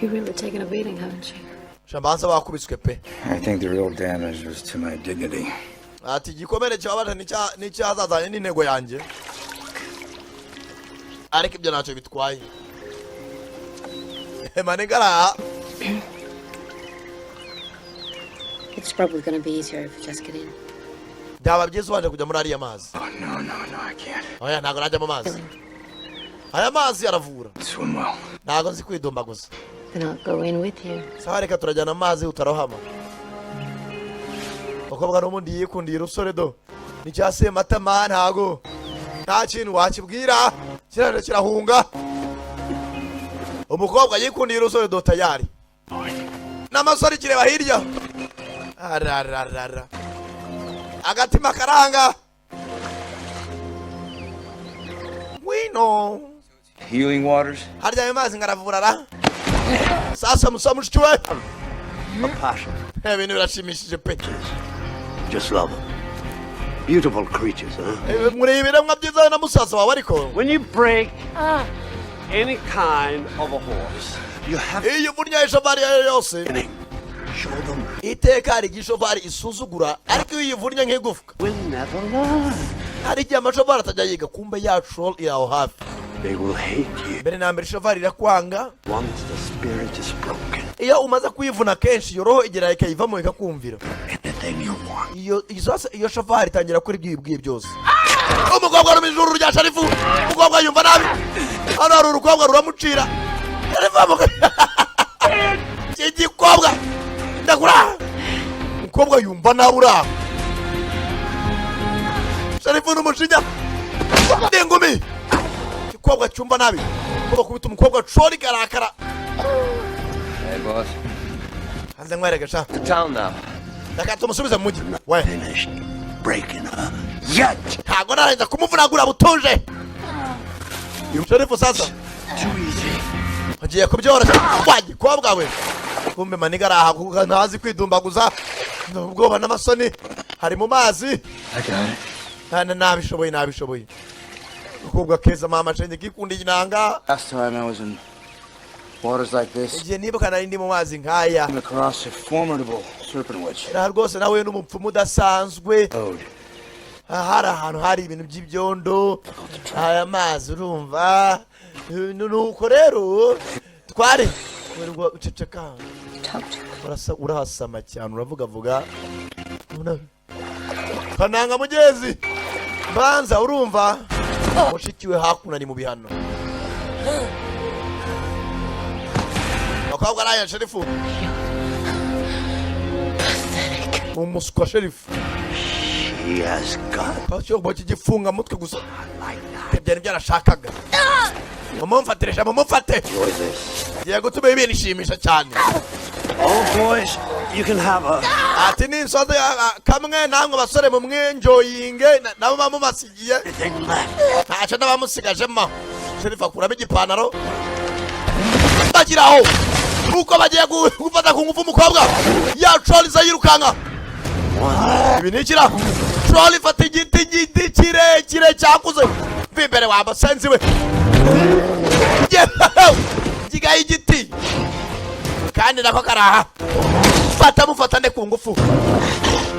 You've really taken a beating, haven't you? Shambanza wakubiswe pe. I think the real damage was to my dignity. Ati igikomere kibabaje n'icyazazanye n'intego yanjye, ariko ibyo ntacyo bitwaye. Manigara. It's probably gonna be easier if you just get in. Byaba byiza ubanje kujya muri ariya mazi. Oh, no, I can't. Oya, ntabwo najya mu mazi. Aya mazi aravura. Swim well. Ntabwo nzi kwidumbaguza. Then I'll go in with you. Sawa, reka turajyana amazi utarohama. Umukobwa n'ubundi yikundiye urusore do ni cya sematama, ntago nta kintu wakibwira, kiraje kirahunga. Umukobwa yikundiye urusore do tayari n'amasore kireba hirya. Arararara, agatima karanga, ngwino. Healing waters? Harya ayo mazi ngaravura ra? Sasa musa mushiki we. A passion. Ibintu birashimishije pe. Just love them. Beautiful creatures, huh? Muri ibiremwa byiza na musaza wawe ariko. When you break any kind of a horse, you have Iyo uvunnye ishovari iyo ari yo yose, show them iteka hari igihe ishovari isuzugura, ariko iyo uyivunnye nk'igufwa will never learn. Hari igihe amashovari atajya yiga. Kumbe ya troll iri aho hafi. They will hate you Mbere na mbere ishovari irakwanga. once the spirit is broken. Iyo umaze kuyivuna kenshi, iyo roho igera ikayivamo ikakumvira. Anything you want. Iyo shovari itangira gukora ibyo uyibwiye byose. Umukobwa ari mu ijuru rya sharifu. Umukobwa yumva nabi. Hano hari urukobwa ruramucira sharifu iki gikobwa ndakura. Umukobwa yumva nabi uraho. Sharifu n'umushinya n'ingumi. Igikobwa cyumva nabi. Umukobwa kubita umukobwa cori karakara. Hey, boss. Hanze nkwereke sha. To town now. Reka tumusubize mu mujyi we. Finished breaking her yet. Ntabwo narangiza kumuvunagura butuje sherifu. Sasa Too easy. Ugiye kubyoroshya wa gikobwa we. Kumbe maniga araha kuko ntazi kwidumbaguza, ni ubwoba n'amasoni, hari mu mazi. I got it. Nabishoboye, nabishoboye. Umukobwa keza mama shenge kikundiye inanga. Last time I was in waters like this, Igihe nibuka nari ndi mu mazi nk'aya, came across a formidable serpent witch. Aha rwose nawe n'umupfumu udasanzwe. Ode. Aha hari ahantu hari ibintu by'ibyondo, aya mazi urumva. Nuko rero twari uceceka. Urahasama cyane, uravugavuga. Kananga mugezi banza urumva mushiki we hakuno ari mu bihano. Abakobwa araya sherifu umuswa sherifu. She has got Cyo kigifunga mutwe gusa byari byarashakaga. Mumumfatirisha, mumufate. Enjoy this. Ngiye gutuma ibintu ishimisha cyane. Oh, boys, you can have her. Ati ninsoza kamwe namwe basore mumwenjoyinge nabo bamumasigiye. Anything left. Ntacyo n'abamusigajemo. Sherifu akuramo igipantaro bagiraho nuko bagiye gufata ku ngufu umukobwa. Ya troll iza yirukanka. Ibi ni ikira troll ifata igiti, igiti kirekire cyakuze. Mva imbere wa musenzi we. Gigaye igiti kandi nako karaha. Fata mufata nde ku ngufu.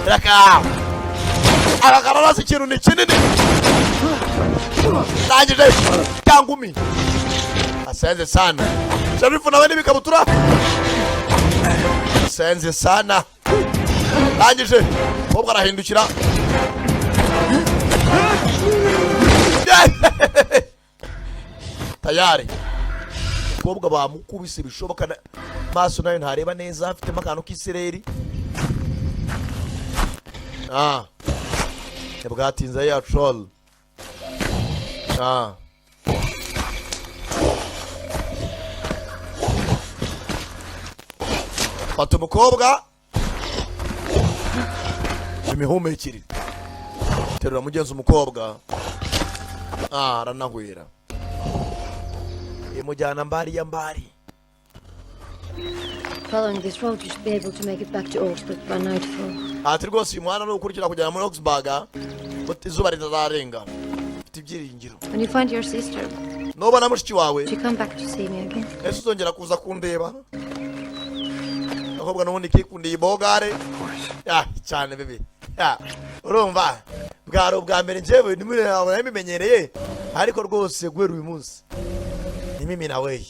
Raka aka kararasa, ikintu ni kinini. Ndangije cyangumi asenze sana. Sharifu nawe n'ibikabutura asenze sana. Ndangije umukobwa arahindukira tayari. Umukobwa bamukubise bishoboka maso nayo ntareba neza, afitemo akantu k'isereri. Ntibwatinze ya troll. Fata umukobwa imihumekere, terura mugenzi umukobwa. Aranahwera, imujyana mbari ya mbari. Following this road, you should be able to make it back to Augsburg by nightfall. Ati rwose uyu muhanda nuwukurikira kugera muri Augsburg izuba ritazarenga. Mfite ibyiringiro. When you find your sister, Nubona mushiki wawe, will you come back to see me again? Ese uzongera kuza kundeba? Agakobwa n'ubundi kikundiye ibogare ya cyane bebe ya. Urumva bwari ubwa mbere njyewe ntabwo nari mbimenyereye, ariko rwose guhera uyu munsi ni mimi na weye.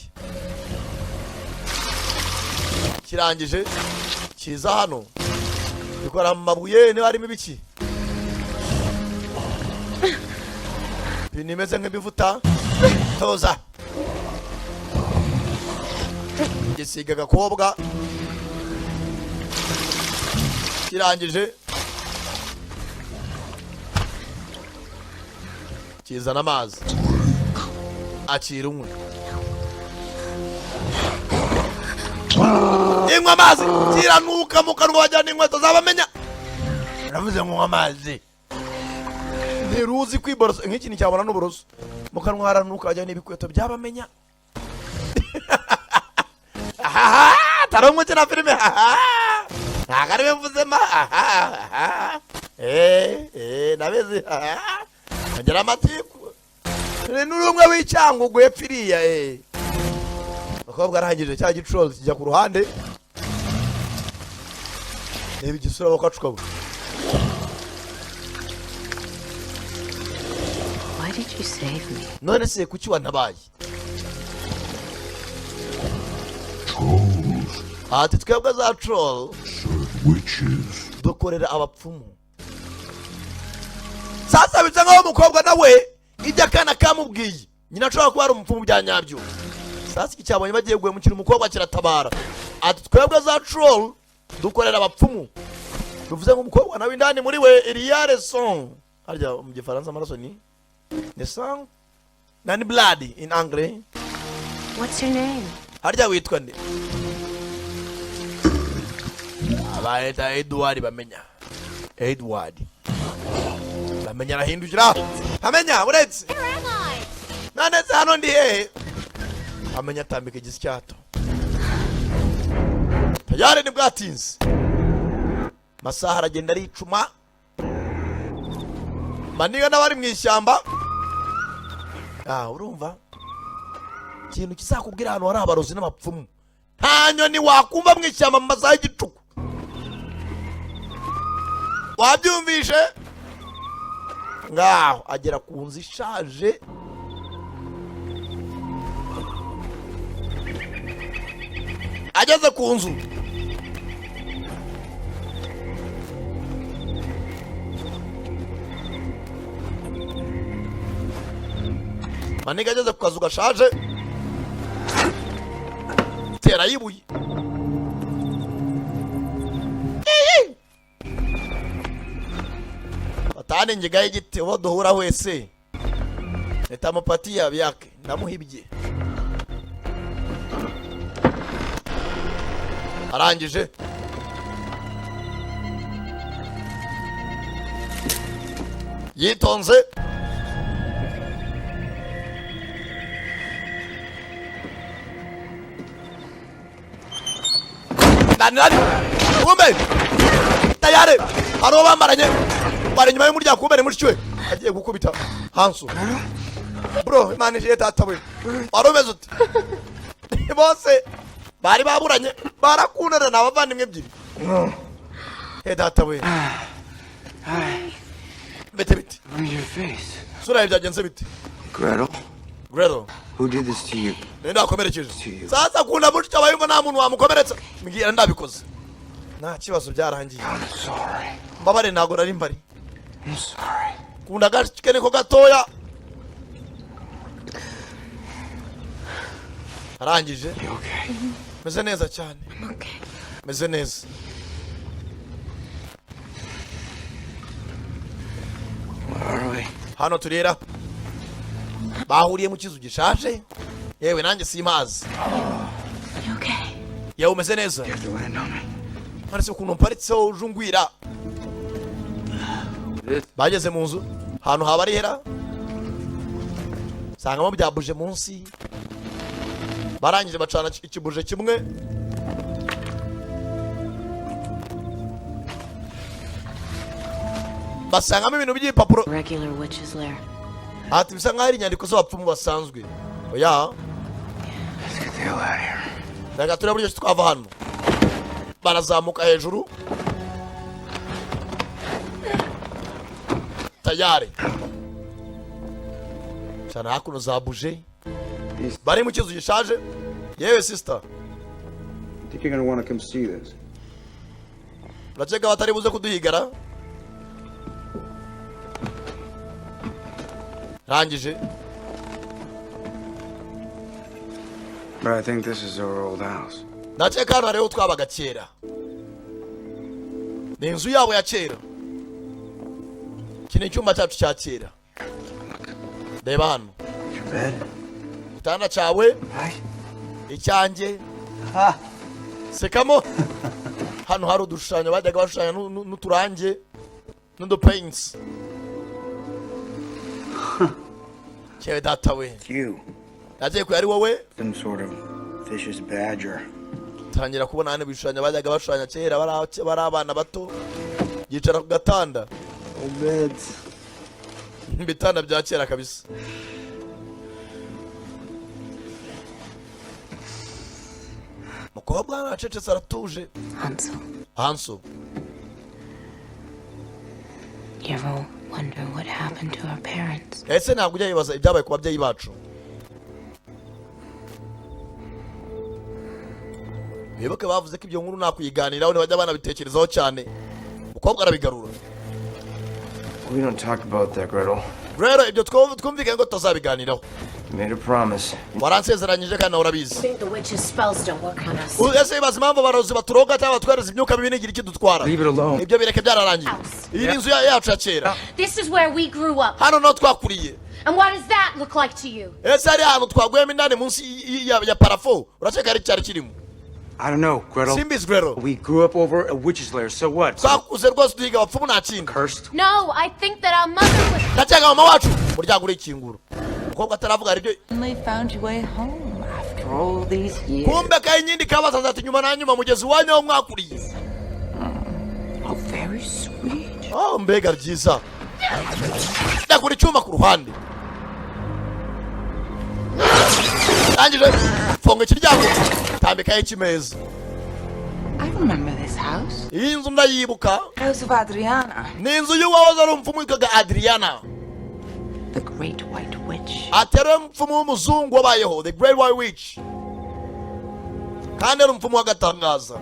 Kirangije kiza hano gikora mu mabuye niba harimo ibiki, ibintu bimeze nk'ibivuta. Toza gisiga agakobwa. Kirangije kizana amazi, akira unywe. Inywa amazi, kiranuka mu kanwa, wajyana inkweto zabamenya. Navuze ngo nywa amazi. Ntiruzi kwiborosa nk'ikintu cyabona n'uburoso mu kanwa, haranuka, wajyana ibikweto byabamenya. Ahaha, tari umukina filime. Ahaha, ntabwo ari we mvuzemo. Ahaha, nabizi. Ahaha, ngira amatiku ni n'umwe w'icyangugu hepfo iriya. Umukobwa arangije cya gicuruzi kijya ku ruhande, reba igisura bakacuka. Why did you save me? None se kuki wantabaye? Ati twebwe za troll Witches. dukorera abapfumu. Sasa bisa nkaho umukobwa nawe ibyo akana kamubwiye, nyina ashobora kuba ari umupfumu bya nyabyo. Sasa iki cyabonye bagiye guhemukira umukobwa kiratabara. Ati twebwe za troll dukorera abapfumu, bivuze ngo umukobwa nawe indani muri we iriya son, harya mu Gifaransa amaraso ni sang na ni blood in anglais. What's your name? Harya witwa nde? Abayita Edward. Bamenya Edward, bamenya arahindukira. Bamenya uretse none se hano ndi hehe? Amenya atambika igisyato tayari, ntibwatinze, masaha aragenda aricuma. Maniga n'abari mu ishyamba. Urumva ikintu kizakubwira ahantu hari abarozi n'abapfumu, nta nyoni wakumva mu ishyamba mu masaha y'igicuku. Wabyumvishe? Ngaho agera ku nzu ishaje. Ageze ku nzu, maniga ageze ku kazu gashaje, tera ibuye. Iyi! Batane ingiga y'igiti, uwo duhura wese nitamupatia byake, ndamuhibye. Arangije yitonze. Ndani ndani, kumbe tayari hari uwo bamaranye, bari inyuma y'umuryango. Kumbe ni mushiki we agiye gukubita hansu. Bro, Imana ishiye, tata we, wari umeze ute? Bose bari baburanye, barakundana, ni abavandimwe ebyiri. He data we, bite bite? Your face. Sura yawe byagenze bite? Gretel, Gretel. who did this to you? Ninde wakomerekeje? Sasa akunda mushiki wawe, yumva nta muntu wamukomeretsa. Mbwira, ndabikoze, nta kibazo, byarangiye. Mbabare, ntabwo nari mbari. Kunda agashike niko gatoya. Arangije, meze neza cyane, meze neza. Where are we? Hano turera bahuriye mu kizu gishaje. Yewe, nanjye simpazi. You okay? Yewe, umeze neza? None se ukuntu mparitseho uje ungwira? Bageze mu nzu, ahantu haba ari hera, sangamo bya buje munsi. Barangije bacana ikibuje kimwe. Basangamo ibintu by'ibipapuro. Regular witch's lair. Ati bisa nk'aho ari inyandiko z'abapfumu basanzwe. Oya, reka turebe uburyo ki twava hano. Barazamuka hejuru tayari cyane, hakuno za buje, bari mu kizu gishaje. Yewe sister. I think you're gonna want to come see this. Urakeka batari buze kuduhigara? Rangije. But I think this is our old house. Ndakeka hano hariho twabaga kera, ni inzu yabo ya kera. Iki ni icyumba cyacu cya kera. Reba hano. Your bed? Igitanda cyawe, icyanjye. Sekamo. Hano hari udushushanyo bajyaga bashushanya n'uturange n'udupaints. Cyewe data we. You. Nagiye ko ari wowe. Some sort of vicious badger. Tangira kubona hano ibishushanyo bajyaga bashushanya kera bari abana bato. Yicara ku gatanda. Old beds. Ibitanda bya kera kabisa. Mukobwa aracecetse, aratuje. Hansel, Hanso. you ever wonder what happened to our parents? Ese ntabwo ujya wibaza ibyabaye ku babyeyi bacu? Bibuke bavuze ko ibyo nkuru nakuyiganiraho, ntibajya banabitekerezaho cyane. Umukobwa arabigarura. We don't talk about that, Gretel. Rero ibyo twumvikanye ko tutazabiganiraho. You made a promise. Waransezeranyije kandi nawe urabizi. Think the witch's spells don't work on us. Ese wibaza impamvu abarozi baturoga cyangwa batwereza imyuka mibi ntigira icyo dutwara? Leave it alone. Ibyo bireke, byararangiye. Iyi ni inzu yacu ya kera. This is where we grew up. Hano niho twakuriye. And what does that look like to you? Ese hari ahantu twaguyemo indani munsi ya parafo, urakeka ari cyari kirimo? I don't know, Gretel. Simbizi, Gretel. We grew up over a witch's lair, so what? Twakuze rwose duhiga abapfumu, nta kindi. Cursed? No, I think that our mother was. Ndakeka mama wacu. Umuryango urikingura, umukobwa ataravuga hari ibyo. Finally found your way home after all these years. Kumbe kayinyindi kabasaza ati nyuma na nyuma mugezi iwanyu aho mwakuriye. Oh, very sweet. Oh, mbega byiza! Ndakura icyuma ku ruhande, ndangije funga ikiryango, tambikaho ikimeza. I remember this house. Iyi nzu ndayibuka. House of Adriana, Ni inzu y'uwahoze ari umupfumu witwaga Adriana. the great white witch. Ati yari umupfumu w'umuzungu wabayeho, the great white witch, kandi yari umupfumu w'agatangaza.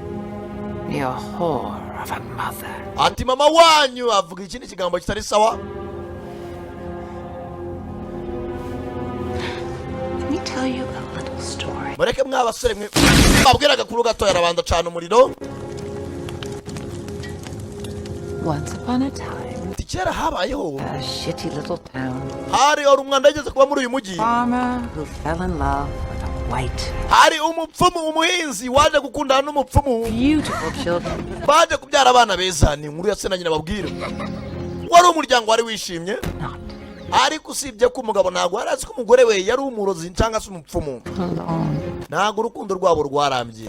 Your whore of a mother. Ati mama wanyu avuga ikindi kigambo kitari sawa. Let me tell you a little story. Mureke mwa basore mwe babwira agakuru gatoya. Arabanza acana umuriro. Once upon a time, Ati kera habayeho a shitty little town. hari umwanda yigeze kuba muri uyu mujyi. Farmer who fell in love with a white, Hari umupfumu, umuhinzi waje gukundana n'umupfumu. beautiful children. Baje kubyara abana beza. Ni inkuru ya se na nyina babwira. Wari umuryango wari wishimye, ariko usibye ko umugabo ntabwo yari azi ko umugore we yari umurozi cyangwa se umupfumu. Alone. Ntabwo urukundo rwabo rwarambye.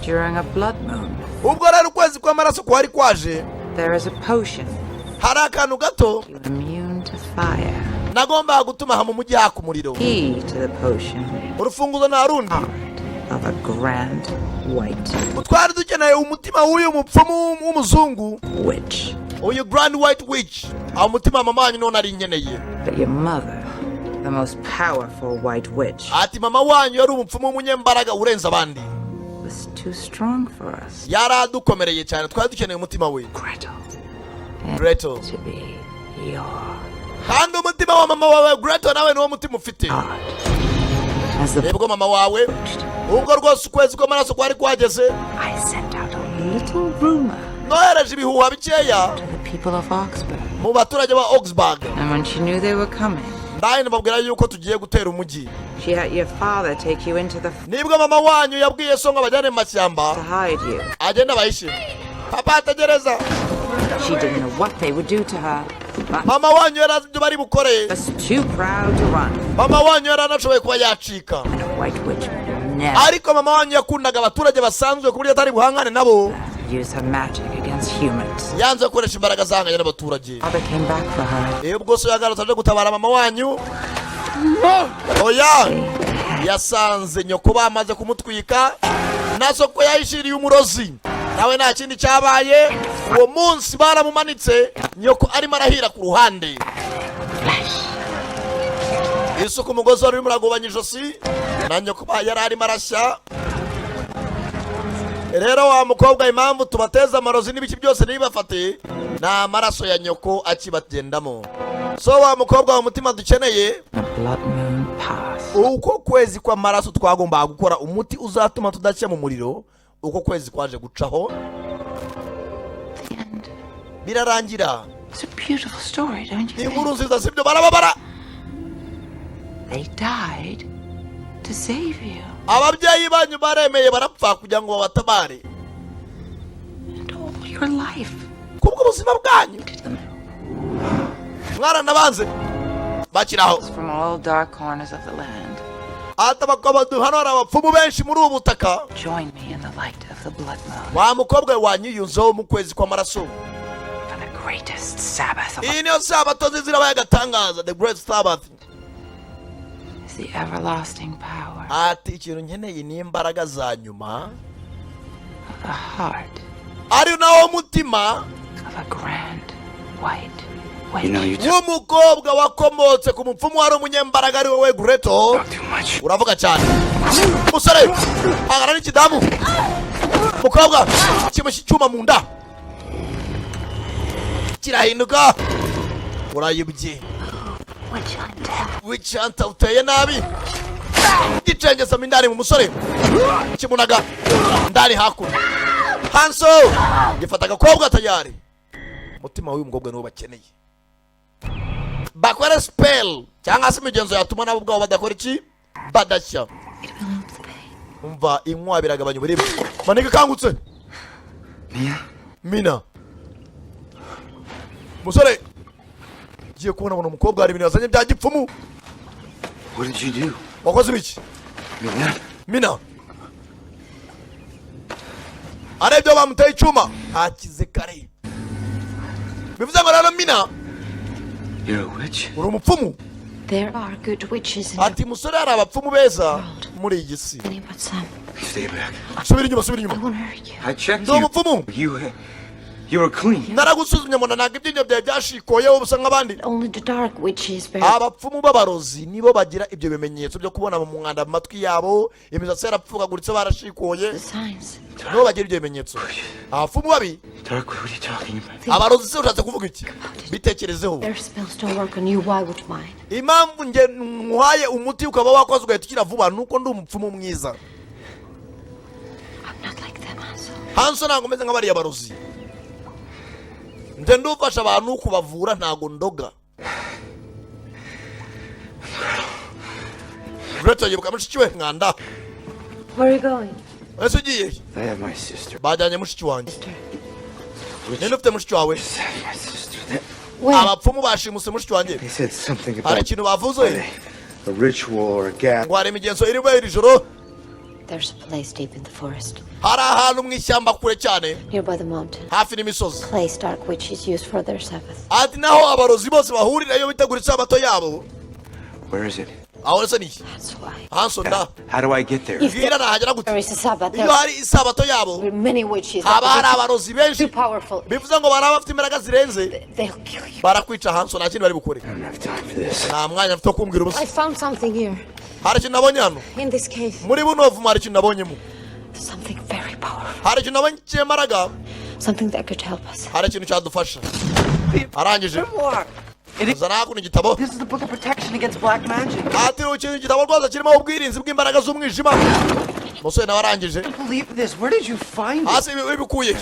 During a blood moon, Ubwo rero ukwezi kw'amaraso kwari kwaje, there is a potion hari akantu gato immune to fire. nagombaga gutuma aha mu mujyi haka umuriro. Key to the potion Urufunguzo nta rundi of a grand white twari dukeneye, umutima w'uyu mupfumu w'umuzungu witch. uyu grand white witch. Aho umutima mama wanyu none ari nkeneye. But your mother, the most powerful white witch, Ati mama wanyu yari umupfumu w'umunyembaraga urenze abandi. was too strong for us. Yari adukomereye cyane, twari dukeneye umutima we. Gretel. Gretel. To be your Kandi umutima wa mama wawe Gretel nawe niwo mutima ufite. As the Nibwo mama wawe, ubwo rwose ukwezi kw'amaraso kwari kwageze, I sent out a little rumor nohereje ibihuha bikeya to the people of Oxburgh. mu baturage ba Augsburg. And when she knew they were coming, Ndaye nababwira yuko tugiye gutera umujyi. she had your father take you into the Nibwo mama wanyu yabwiye so ngo abajyane mu mashyamba to hide you. agenda abahishe. Papa ategereza. She didn't know what they would do to her, but Mama wanyu yari azi ibyo bari bukore. was too proud to run. Mama wanyu yari anashoboye kuba yacika, And a white witch would never ariko mama wanyu yakundaga abaturage basanzwe ku buryo atari buhangane nabo. use her magic against humans. Yanze gukoresha imbaraga zahanganye n'abaturage. Father came back for her. Iyo ubwo so yagarutse aje gutabara mama wanyu, oya, yasanze nyoko bamaze kumutwika na soko yayishiriye umurozi. Nawe nta kindi cyabaye uwo munsi, baramumanitse nyoko arimo arahira ku ruhande. Isuka umugozi wari urimo uragobanya ijosi na nyoko yari arimo arashya. Rero wa mukobwa, impamvu tubateza amarozi n'ibiki byose ntibibafate, ni amaraso ya nyoko akibagendamo. So wa mukobwa, wa mutima dukeneye, The blood moon passed. uko kwezi kw'amaraso twagombaga gukora umuti uzatuma tudashya mu muriro, uko kwezi kwaje gucaho birarangira. It's a beautiful story, don't you Inkuru think? nziza, sibyo? Barababara. They died to To save you. Ababyeyi banyu baremeye barapfa kugira ngo babatabare. And all your life. Kubw'ubuzima bwanyu mwaranabanze bakiraho. From all dark corners of the land. Ati abakobwa, hano hari abapfumu benshi muri ubu butaka. Join me in the light of the blood moon. Wa mukobwa we, wanyiyunzeho mu kwezi kw'amaraso. For the greatest Sabbath of Iyi niyo sabato nziza irabaye agatangaza, the great Sabbath. is the everlasting power Ati ikintu nkeneye ni imbaraga za nyuma of the heart ari nawo mutima of a grand white You know, you talk w'umukobwa wakomotse ku mupfumu wari umunyembaraga, ari wowe Greto. too much. Uravuga cyane musore. Hangana n'ikidamu, mukobwa kimushya icyuma mu nda kirahinduka. Urayibye. Witch hunter. Witch hunter, uteye nabi. Gicengezamo indani mu musore, kimunaga ndani hakuno. Hanso gifata agakobwa tayari. Umutima w'uyu mukobwa niwo bakeneye, bakore spell cyangwa se imigenzo yatuma nabo ubwabo badakora iki, badashya. It will help the pain. Umva, inywa biragabanya uburibwe. Manika ikangutse. Mia? Mina, musore ngiye kubona abona umukobwa hari ibintu yazanye bya gipfumu. What did you do? Wakoze ibiki? Mina? Mina arebye bamuteye icyuma, hakize kare. Bivuze ngo rero Mina, You're a witch? uri umupfumu? There are good witches in Ati musore, hari abapfumu beza muri iyi si. the but some. Stay back. Subira inyuma, subira inyuma. I won't hurt you. I checked Ndi you. umupfumu. You were clean. Naragusuzumye mbona ntabwo ibyinyo byawe byashikoyeho ubusa nk'abandi. Only the dark witches bear Abapfumu b'abarozi nibo bagira ibyo bimenyetso byo kubona mu mwanda mu matwi yabo, imisatsi yarapfukaguritse, barashikoye. the signs. Nibo bagira ibyo bimenyetso, abapfumu babi. Dark, what are you talking about? Abarozi se ushatse kuvuga iki? Bitekerezeho. Their spells don't work on you. Why would mine? Impamvu nge nkuhaye umuti ukaba wakoze ugahita ukira vuba nuko ndi umupfumu mwiza. I'm not like them, Hansel. Hanso, ntabwo meze nk'abariya barozi. Nje ndufasha abantu kubavura, ntabwo ndoga. Greta yibuka mushiki we mwanda. Where are you going? Ese ugiye? They have my sister. Bajyanye mushiki wanjye. Ninde ufite mushiki wawe? My sister. They, Where? Abapfumu bashimuse mushiki wanjye. they said something Hari about ikintu bavuze a ritual or a gap. ngo hari imigenzo iri bube iri joro. There's a place deep in the forest, Hari ahantu mu ishyamba kure cyane, nearby the mountain. hafi n'imisozi. Place dark witches use for their Sabbath. Ati naho abarozi bose bahurira iyo bitegura isabato yabo. Where is it? Aho se ni iki? That's why. Hanso nda How do I get there? Mbwira nahagera gute? There is a Sabbath. There Iyo hari isabato yabo, are many witches. haba hari abarozi benshi. Too powerful. Bivuze ngo bari bafite imbaraga zirenze. They'll kill you. Barakwica Hanso, nta kindi bari bukore. I don't have time for this. Nta mwanya mfite wo kumbwira ubusa. I found something here Hari ikintu nabonye hano in this cave. muri buno buvumo, hari ikintu nabonyemo. Something very powerful. Hari ikintu nabonye cy'imbaraga. Something that could help us. Hari ikintu cyadufasha. Arangije zana hakuno igitabo. This is the book of protection against black magic. Ati ikintu igitabo rwose kirimo ubwirinzi bw'imbaraga z'umwijima. Umusore nawe arangije. I can't believe this. Where did you find it? Hasi ibi bikuye.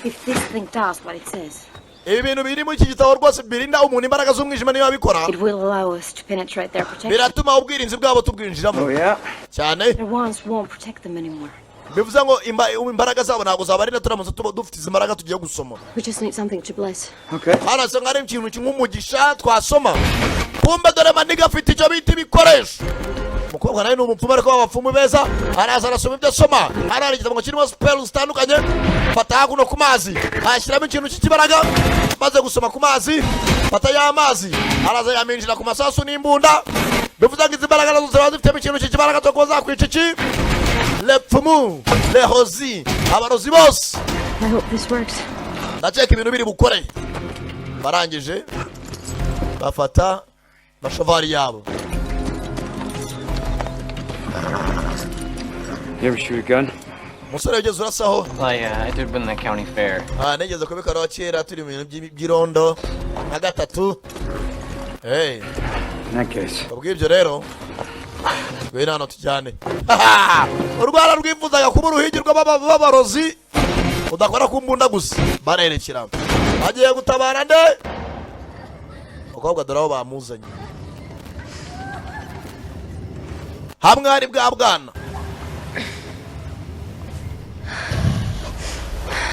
If this thing does what it says, Ibi bintu biri muri iki gitabo rwose birinda umuntu imbaraga z'umwijima, niba bikora, it will allow us to penetrate their protection. biratuma ubwirinzi bwabo tubwinjiramo. Oh, yeah? Cyane. Their wands won't protect them anymore. Bivuze ngo imbaraga zabo ntabwo zabarinda turamutse tuba dufite izi mbaraga tugiye gusoma. We just need something to bless. Okay. Hano hasa nk'aho ari ikintu nk'umugisha twasoma. Kumbe dore maniga afite icyo bita ibikoresho. Umukobwa nawe ni umupfumu, ariko b'abapfumu beza. Araza arasoma ibyo asoma. Hano hari igitabo kirimo spell zitandukanye. Fata hakuno ku mazi, ashyiramo ikintu cy'ikibaraga. Maze gusoma ku mazi, fata ya mazi, araza yaminjira ku masasu n'imbunda. Bivuze ngo izi mbaraga nazo ziba zifitemo ikintu cy'ikibaraga cyo kuba zakwica iki lepfumu lehozi, abarozi bose. I hope this works. Ndakeka ibintu biri bukore. Barangije bafata mashovari yabo. You ever shoot a gun? Umusore, wigeze urasaho? Well, yeah, I did win the county fair. Ah, nigeze kubikoraho kera turi mu bintu by'irondo nka gatatu. Hey. In that case, Kubw'ibyo rero, ngwino hano tujyane. Urwara rwifuzaga kuba uruhigi rw'abarozi udakora ku mbunda gusa. Barerekera bagiye gutabara nde? Umukobwa dore aho bamuzanye. Hamwe hari bwa bwana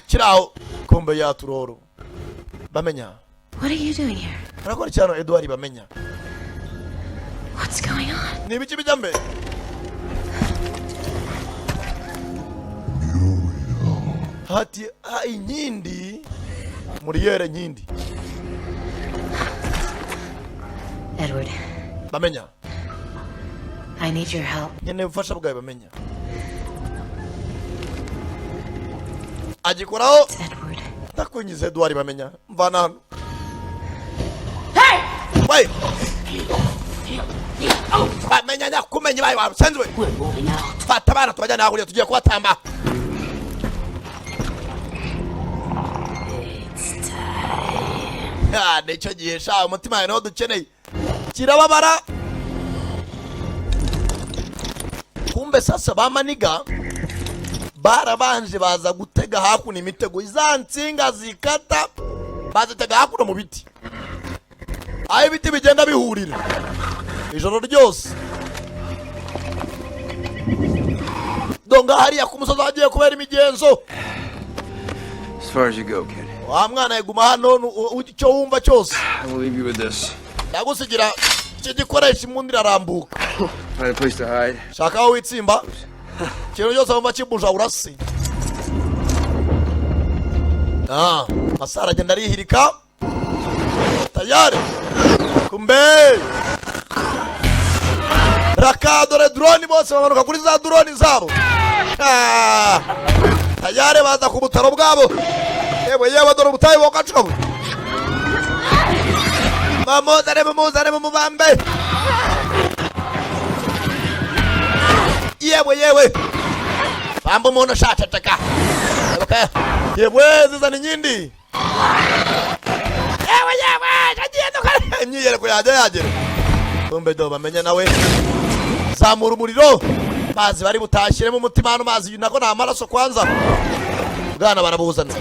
kiri aho, kumbe yaturoro bamenya. What are you doing here? Arakora cyane Edward bamenya. What's going on? Ni ibiki bijya mbere? Hati inkindi muriyere nkindi. Edward, bamenya. I need your help. Nkeneye ubufasha bwawe bamenya. Agikoraho. Ndakwingiza Edward bamenya, mvana hano. We bamenya, nyakumenya bayi warusenze we. Fata abana tubajyane hakurya, tugiye kubatamba. Ah, nicyo gihe sha, umutima wawe niwo dukeneye. Kirababara. Kumbe sasa bamaniga barabanje baza gutega hakuno imitego, za nsinga zikata bazitega hakuno mu biti, aho ibiti bigenda bihurira ijoro ryose. Donga hariya ku musozi hagiye kubera imigenzo. As far as you go, kid. Wa mwana, guma hano icyo wumva cyose. I will leave you with this. Ndagusigira iki gikoresho, imbundi irarambuka. Find a place to hide. Shaka aho witsimba, ikintu cyose wumva kibuja urasi. Ah, amasaha aragenda arihirika. Tayari kumbe raka, dore drone, bose bamanuka kuri za drone zabo. Ah, tayari baza ku butaro bwabo. Yewe yewe, dore ubutayu bwakacuka. Mumuzane, mumuzane, mumubambe. Yewe yewe, bamba umuntu ushaceceka. Yewe, zizana inyindi. Yewe yewe, yagiye dukora imyiyereko yajya yagera. Kumbe do bamenya nawe zamura umuriro, mazi bari butashyiremo umutima hano, mazi nako ni amaraso. Kwanza bwana barabuzana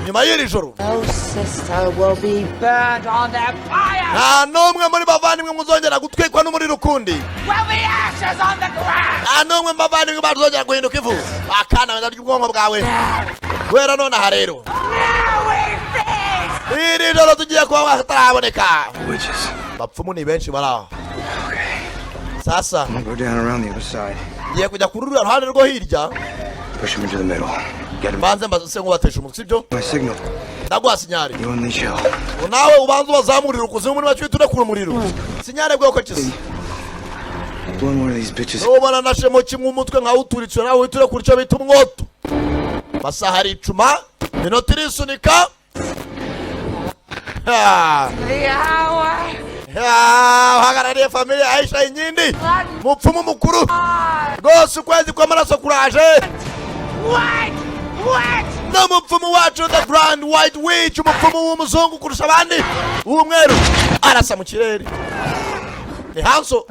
nyuma y'iri joro. No sister will be burned on their pyre. Nta n'umwe muri bavandimwe muzongera gutwikwa n'umuriro ukundi. Will be ashes on the ground. Nta n'umwe mu bavandimwe bazongera guhinduka ivu. Akana wenda ry'ubwonko bwawe guhera none aha rero. Now we feast. Iri joro tugiye kuba bataraboneka. Witches. Bapfumu ni benshi bari aho sasa. I'm gonna go down around the other side. Ngiye kujya kuri ruriya ruhande rwo hirya. Push him into the middle. Get him. Mbanze mbase nkubatesha umutwe, sibyo? My signal. Ndaguha signal. You unleash hell. Nawe ubanza ubazamurira ukuzimu muri make, uhite urekura umuriro. Signal bwoko ki se? Blowing one of these bitches. Nubona nashemo kimwe umutwe nkawuturitse, nawe uhite urekura icyo bita umwoto. Amasaha aricuma, minota irisunika. Ha! The hour. Ha, uhagarariye familiya Aisha Inkindi, mupfumu mukuru rwose, ukwezi kw'amaraso kuraje. White witch. N'umupfumu wacu, the grand white witch, umupfumu w'umuzungu kurusha abandi w'umweru, arasa mu kirere ni Hanso.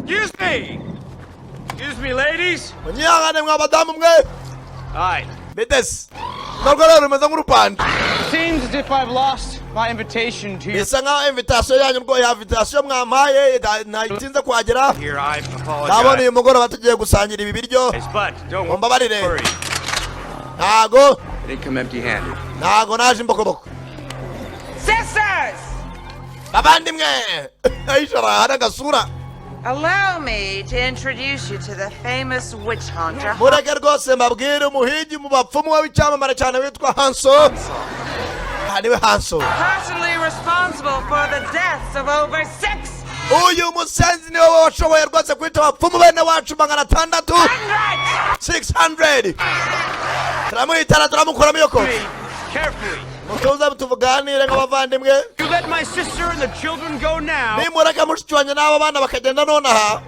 Excuse me! Excuse me, ladies! Munyihangane mwa badamu mwe. Hi. Bitesi narwo rero rumeze nk'urupande. Seems as if I've lost my invitation to your. Bisa nkaho invitation yanyu rwo ya invitation mwampaye ntatinze kuhagera. Here, I Ndabona apologize. uyu mugoroba tugiye gusangira ibi biryo. But don't Mumbabarire. worry. Ntago I didn't come empty-handed. ntago naje imbokoboko. Sisters, Bavandimwe, Aisha arahana agasura. allow me to introduce you to the famous witch hunter. Mureke rwose mbabwire umuhigi mu bapfumu w'icyamamare cyane witwa Hanso. Aha niwe Hanso. Personally responsible for the deaths of over six Uyu musenzi niwe washoboye rwose kwita abapfumu bene wacu 600. 600 turamuhitana, turamukuramo iyo kofi. Carefully. Mutuze tuvuganire nk'abavandimwe. You let my sister and the children go now. Nimureke mushiki wanjye n'aba bana bakagenda nonaha,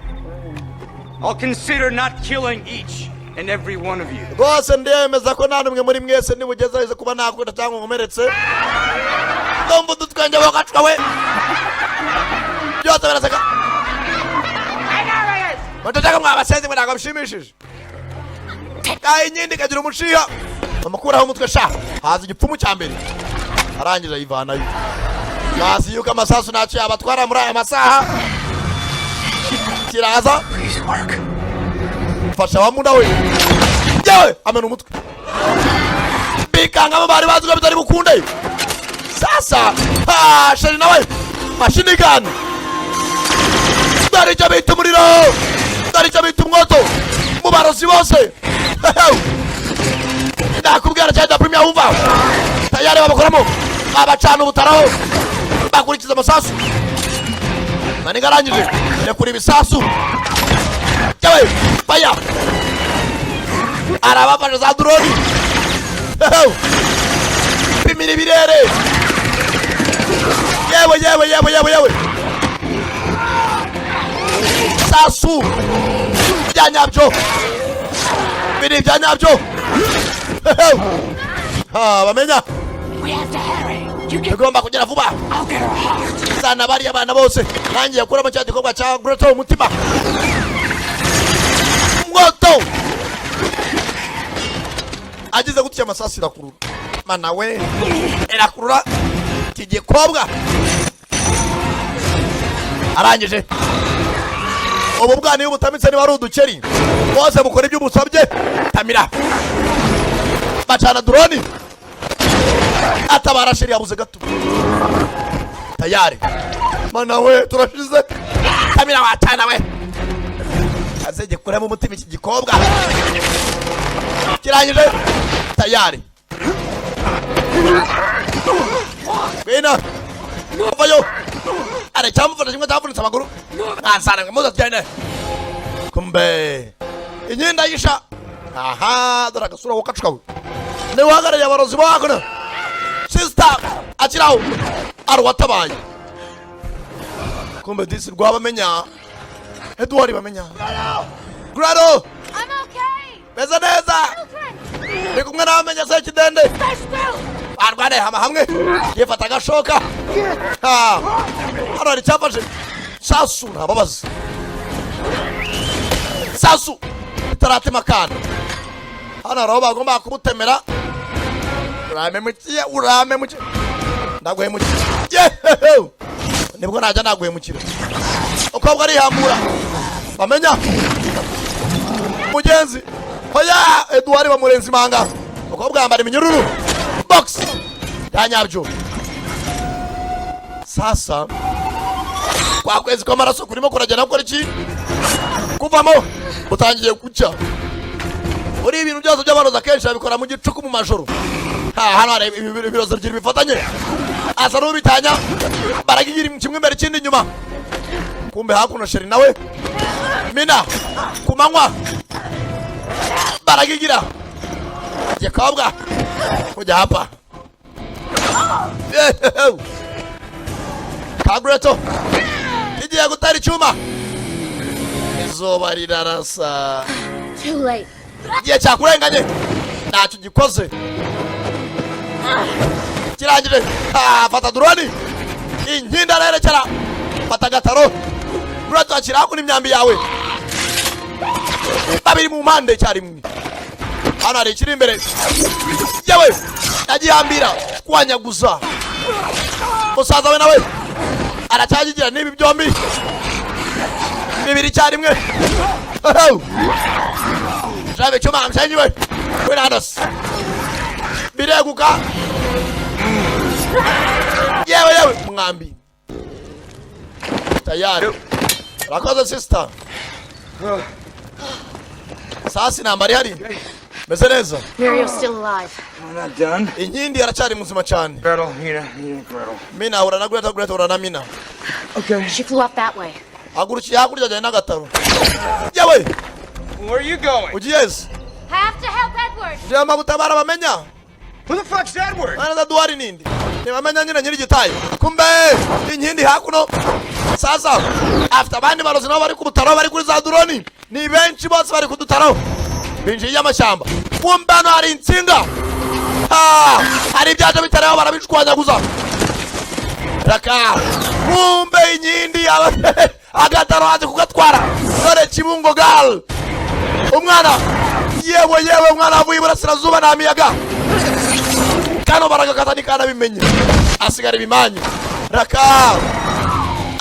I'll consider not killing each and every one of you. rwose ndemeza ko nta n'umwe muri mwese nibugeze kuba nakwita cyangwa nkomeretse. Ndumva udutwenge bokacwa we, byose biraseka. Muceceke mwabasenzi mwe, ntabwo bishimishije. Kayi inkindi ikagira umushiha, bamukuraho umutwe sha. Haza igipfumu cya mbere, arangije ayivanayo. Bazi yuko amasasu ntacyo yabatwara muri aya masaha. Kiraza fasha wa munda we. Yewe, amena umutwe, bikangamo, bari bazi ko bitari bukunde. Sasa ha sheri nawe machine gun, dore icyo bita umuriro, dore icyo bita umwoto mu barozi bose. Nakubwira cyane premier, wumva tayari babakoramo, abacana ubutaraho, bakurikiza amasasu. Maniga arangije rekura ibisasu. Yewe, faya arabafasha za drone pimira ibirere. Yewe, yewe, yewe, yewe, yewe, sasu bya nyabyo, biri ibya nyabyo. Ha, bamenya. We have to hurry. You get Tugomba kugera vuba. I'll get her heart. Sana bariya bana bose, nangiye kuramo cya gikorwa cya Greto umutima mwoto. Ageze gutya, amasasu irakurura. Mana we, irakurura iki gikobwa. Arangije ubu bwana, iyo butamitse niba ari udukeri bose bukora ibyo ubusabye. Tamira bacana drone, atabara sheri, yabuze gato. Tayari, mana we, turashize. Tamira wacana we, azege kuremo umutima iki gikobwa. Kirangije tayari, ngwino vayo. Aracyamufata kimwe cyavunitse amaguru, mwansana ngo muze tugende. Kumbe inyinda yisha. Aha, dore agasura ko kacukawe, niwe uhagarariye abarozi bo hakuno. Sister akiraho, ari uwatabaye. Kumbe disi rwabamenya, Edward bamenya Grado. I'm okay. Meze neza, ndi kumwe n'abamenya Sekidende. Stay still. Arwane hama hamwe, yifata agashoka. Ha, hano hari icyafashe sasu, ntababazi sasu itaratema akana. Hano hari aho bagomba kumutemera. Uramemukiye, uramemukiye, ndaguhemukiye. Yehehe, nibwo najya naguhemukira. Umukobwa arihambura, bamenya mugenzi. Hoya, Eduwari bamurenza imanga. Umukobwa yambara iminyururu, box ya nyabyo. Sasa kwa kwezi kw'amaraso kurimo kuragenda gukora iki? Kuvamo, butangiye gucya. Muri ibintu byose by'abarozi, akenshi babikora mu gicuku, mu majoro. Ha, hano hari ibirozo ebyiri bifatanye, asa n'ubitanya, baragigira kimwe imbere, ikindi inyuma. Kumbe hakuno sheri nawe mina ku manywa baragigira gikobwa kujya hapa. Yehehe. Kagreto igiye gutera icyuma, izuba rirarasa. Too late. Igihe cyakurenganye, ntacyo gikoze kirangije. Ah, fata drone, inkinda arerekera, fata agataro. Greto akira hakuno imyambi yawe, babiri mu mpande icyarimwe. Hano hari ikiri imbere. Yewe, agihambira kwanyaguza. Musaza we nawe aracyagigira n'ibi byombi bibiri icyarimwe. Jabe cyuma mshanyiwe we bireguka. Yewe, yewe, mwambi tayari. Urakoze, sister. Sasa intambara ihari, meze neza. Muriel's still alive. We're not done. Inkindi aracyari muzima cyane. Gretel, Mina, Mina, Gretel. Mina ahura na Greta, Greta ahura na Mina. Okay. She flew off that way. Hagurukiye hakurya, ajyanye n'agataro. Yewe. Where are you going? Ugiye se? I have to help Edward. Njema gutabara bamenya. Who the fuck's Edward? Mwana za duwari nindi ntibamenya nyine nyiri igitayi. Kumbe inkindi hakuno sasa afite abandi barozi nabo bari ku butaro, bari kuri za drone, ni benshi bose bari ku dutaro binjiye amashyamba. Kumbe hano hari insinga. Ha! Hari ibyaje bitareho, barabishwanyaguza raka. Kumbe inkindi agataro haje kugatwara. Dore Kibungo gal, umwana. Yewe, yewe, umwana avuye iburasirazuba nta miyaga. Kano baragakata, nikanabimenye asigara ibimanyu. Raka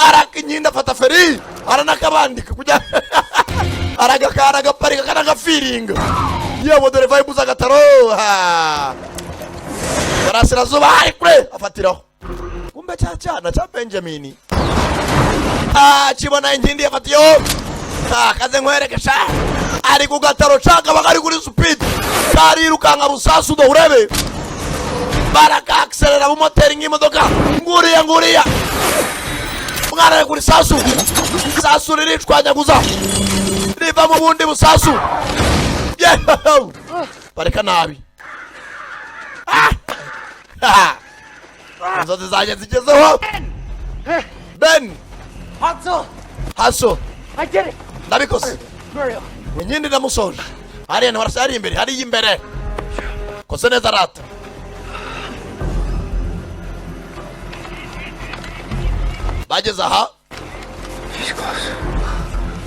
araka, inkindi afata feri. Aranakabandika kujya aragakara, aragaparika, kanagafiringa. Yewe, dore vibe z'agataro. Ha, burasirazuba hari kure, afatiraho. Kumbe cya cyana cya Benjamin, ah, kibona inkindi yafatiyeho. Ah, kaze nkwereke sha. Ari ku gataro, kaba kari kuri speed, karirukanka rusasu. Do urebe, barakakiserera bumoteri nk'imodoka. Nguriya, nguriya mwana ari kuri sasu. Sasu riricwanyaguza, riva mu bundi busasu. Yewe, bareka nabi. Ah! Ah! Inzozi zanjye zigezeho, Ben. Hansel! Haso. I did it! Ndabikoze. Muriel! Inkindi ndamusoje. Hariya ntiwarasa, hariya imbere, hariya imbere. Koze neza rata. Bageze aha,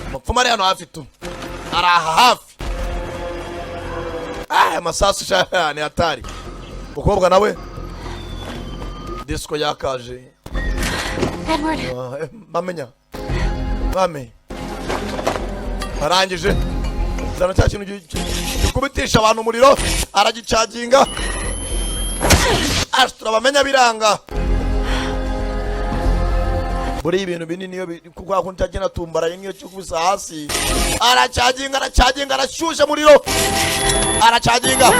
umupfumu ari hano hafi tu, ari aha hafi. Ah, amasasu sha ni hatari. Umukobwa nawe disco yakaje. Edward. Ah, bamenya bame arangije zana cya kintu gikubitisha abantu umuriro, aragicaginga, ashitura bamenya biranga. Buriya ibintu binini iyo kwa kundi cyagenda tumbaraye nk'iyo cyikubise hasi. Aracaginga, aracaginga, arashyushya umuriro, aracaginga,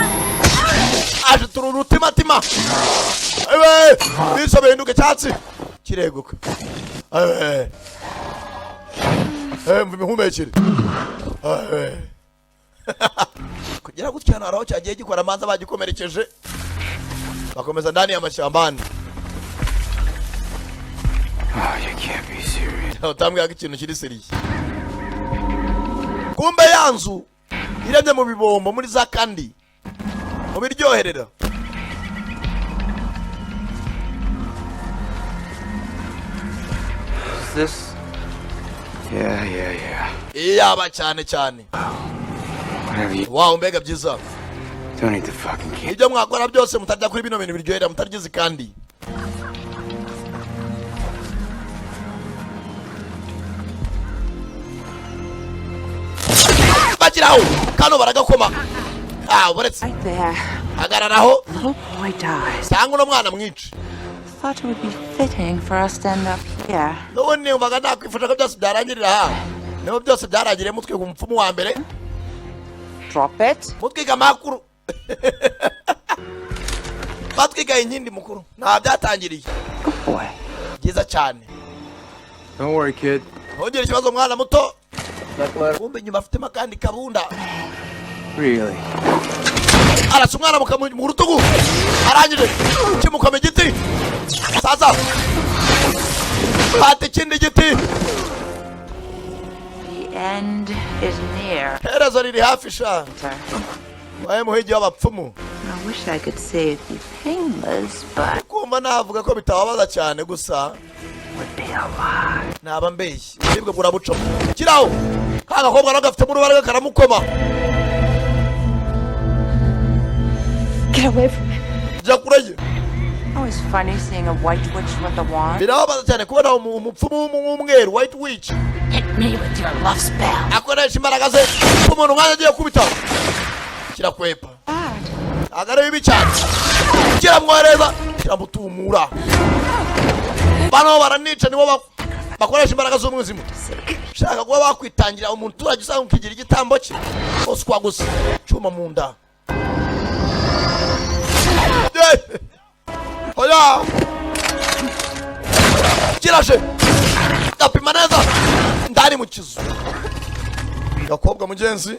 ashitura urutimatima. Ewe, biso bihinduka icyatsi, kireguka. Ewe, mva imihumekere. Ewe, kugira gutya hari aho cyagiye gikora amanza bagikomerekeje. Bakomeza ndani y'amashyambani. Oh, you can't be serious. Utambwira ko ikintu kiri sérieux. Kumbe ya nzu iremye mu bibombo, muri za kandi mu biryoherera. Is this Yeah. Iyaba cyane cyane. Whatever you. Wow, mbega byiza. Don't eat the fucking candy. Ibyo mwakora byose, mutarya kuri bino bintu biryohera, mutarya izi kandi. Bagiraho kano baragakoma. Ah, uretse. Right there. Hagararaho. Little boy dies. Cyangwa uno mwana mwinshi. Thought it would be fitting for us to end up here. N'ubundi numvaga nakwifasha ko byose byarangirira aha. Niho byose byarangiriye, mutwiga umupfumu wa mbere. Drop it. Mutwiga amakuru, batwiga inkindi mukuru, nta byatangiriye. Boy. Byiza cyane. Don't worry, kid. Ntugire ikibazo, mwana muto. Kumbe inyuma afitemo akandi kabunda. Really? Arasa umwana mu rutugu, arangije kimukoma igiti. Sasa fata ikindi giti. The end is near. Herezo riri hafi sha, waye muhigi w'abapfumu. I wish I could say it'd be painless, but Kumva navuga ko bitababaza cyane, gusa naba mbeshye. Uburibwe burabucamo. Kiraho ka gakobwa nako gafite urubarega, karamukoma. Get away from him. Jya kure ye. Always funny seeing a white witch with a wand. Birababaza cyane kubona umupfumu w'umweru, white witch. Hit me with your love spell. Akoresha imbaraga ze ku muntu umwanya agiye kubita, kirakwepa. Ntabwo ari bibi cyane, kiramwohereza, kiramutumura. Bano baranica, nibo bakoresha imbaraga z'umwijima. Ushaka kuba wakwitangira umuturage usanga ukigira igitambo cye, uswa gusa cyuma mu nda. Ye! Oya, kirashe, gapima neza ndani mu kizu. Gakobwa mugenzi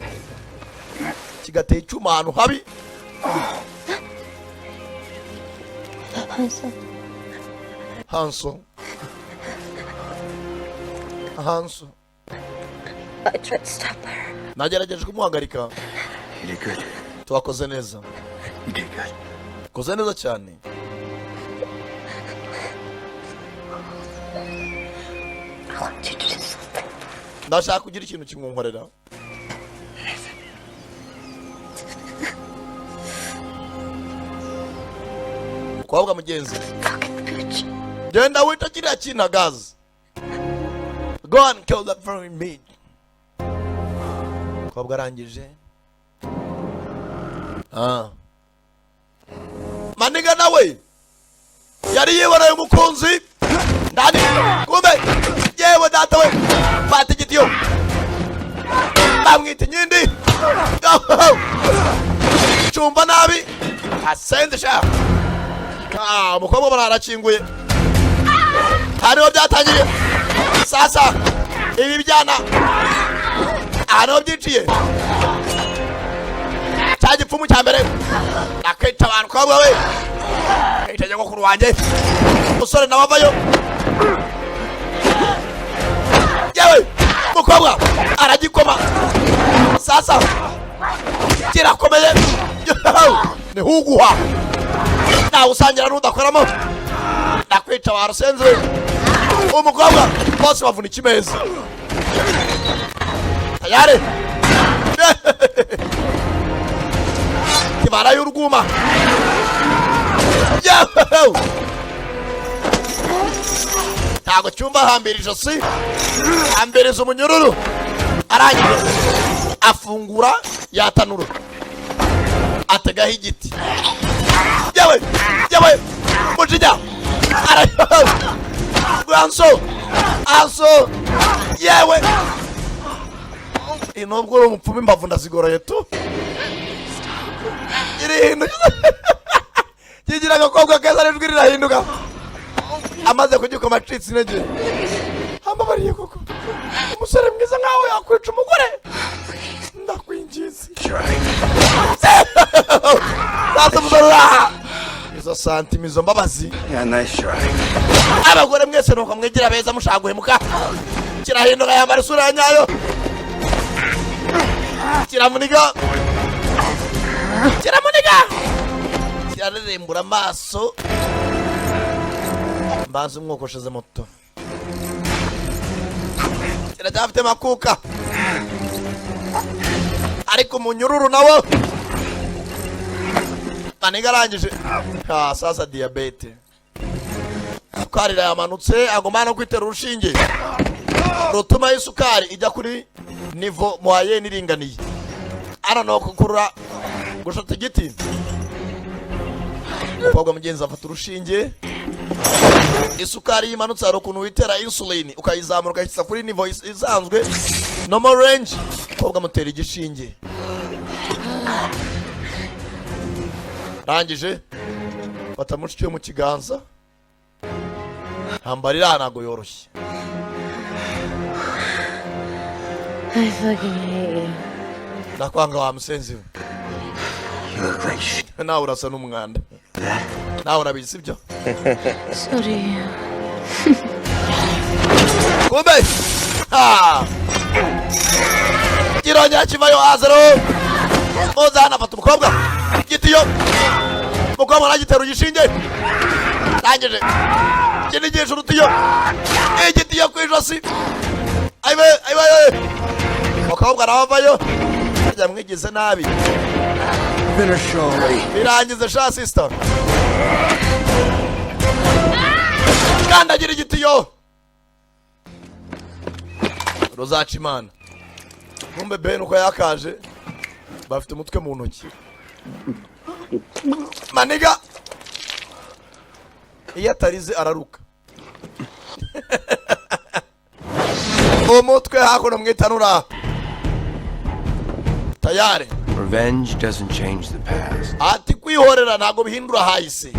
kigateye icyuma ahantu habi. Hansel. Hanso, Hanso. I tried to stop her. Nagerageje kumuhagarika. You did good. Twakoze neza. You did good. Koze neza cyane. I want you to do something. Ndashaka kugira ikintu kimwunkorera. Mukobwa mugenzi, Fucking bitch. Genda wita kiriya kintu gazi. Go and kill that very meat. Mukobwa arangije. Ah, maniga nawe yari yiboneye umukunzi ndani. Kumbe yewe data we, fata igitiyo, bamwita inkindi, cumva nabi asenze sha. Ah, umukobwa ubona arakinguye, hariho byatangiriye. Sasa ibi byana aha niho byiciye cya gipfumu cya mbere. Nakwica abantu kobwa we, kica nyogokuru wanjye. Umusore nawe avayo. Yewe, umukobwa aragikoma. Sasa kirakomeye, nihuguha nawe usangira n'udakoramo. Nakwica wa rusenzi we. Umukobwa bose bavuna ikimeza tayari kibara y'urwuma. Yewe, ntabwo cyumva, hambira ijosi, hambiriza umunyururu. Arangije afungura yatanura, ategaho igiti. Yewe yewe, mujinya ara anso anso. Yewe, nubwo uri umupfumu, imbavu ndazigoroye tu. Irihinduka kigira agakobwa keza, n'ijwi rirahinduka. Amaze kugikoma acitse intege. Ambabariye koko, umusore mwiza nkawe yakwica umugore? Ndakwingize. Sasa umusore uraha izo santima, izo mbabazi. Yeah, nice try. Abagore mwese nuko mwigira beza mushaka guhemuka. Kirahinduka, yambara isura ya nyayo, kiramuniga, kiramuniga, kirarerembura amaso. Mbanza umwokosheze moto, kiracyafite makuka, ariko umunyururu nawo maniga arangije. Ah, sasa diyabete, isukari irayamanutse, agomba no kwitera urushinge rutuma isukari ijya kuri niveau moyenne iringaniye. Ano no kukurura gushota igiti. Umukobwa mugenzi afata urushinge, isukari yimanutse. Hari ukuntu witera insulin ukayizamura, ukayishyira kuri niveau isanzwe, normal range. Umukobwa amutera igishinge, rangije fata mushiki we mu kiganza. Ntambara iriya ntabwo yoroshye. I fucking hate you. Ndakwanga wa musenzi we. You look like shit. Nawe urasa n'umwanda, nawe urabizi, sibyo? So do you. Kumbe ha kirongera kivayo azero muzana, afata umukobwa gitiyo, umukobwa aragitera igishinge, rangije kinigisha urutiyo, igitiyo ku ijosi. Ayiwe ayiwe ayiwe, umukobwa nawe avayo. Harya mwigize nabi. Finish already. Birangize sha sister. Kandagira igitiyo ruzaca imana. Kumbe Ben uko yakaje, bafite umutwe mu ntoki. Maniga iyo atarize araruka umutwe hakuno mu itanura tayari. Revenge doesn't change the past. Ati kwihorera ntabwo bihindura hahise.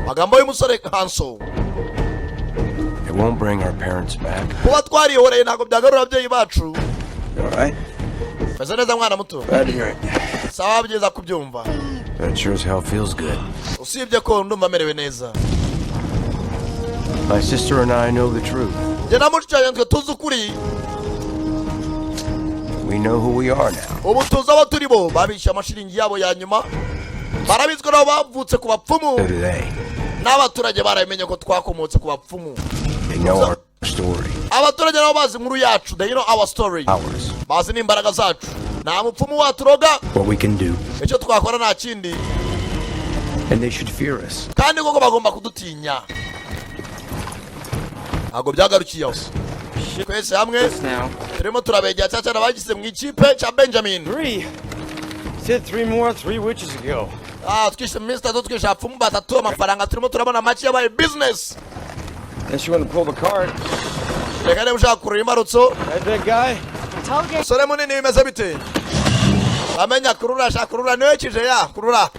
Magambo y'umusore Hanso. It won't bring our parents back. Kuba twarihoreye ntabwo byagarura ababyeyi bacu. You all right? Meze neza, mwana muto. Glad to hear it. Sawa, byiza kubyumva. But it sure as hell feels good. Usibye ko ndumva amerewe neza. My sister and I know the truth. Njye na mushiki wanjye twe tuzi ukuri. We know who we are now. Ubu tuzi abo turi bo. Babishe amashiringi yabo ya nyuma, barabizi ko nabo bavutse ku bapfumu. So do they. N'abaturage barabimenye ko twakomotse ku bapfumu. They know our story. Abaturage nabo bazi inkuru yacu, they know our story. Ours. Bazi n'imbaraga zacu, nta mupfumu waturoga. What we can do. Icyo twakora nta kindi. And they should fear us. Kandi koko bagomba kudutinya. Ntabwo byagarukiye aho, twese hamwe Now. turimo turabegera cyane cyane abagize mu ikipe cya Benjamin. Three. Said three more three witches ago. Ah, twishe mu minsi 3, twishe abapfumu batatu. Amafaranga turimo turabona make, yabaye business. Unless you want to pull the card. Reka niba ushaka kurura imbarutso. Right, big guy? Musore munini, bimeze bite? Amenya kurura, shaka kurura, niwe kije ya kurura.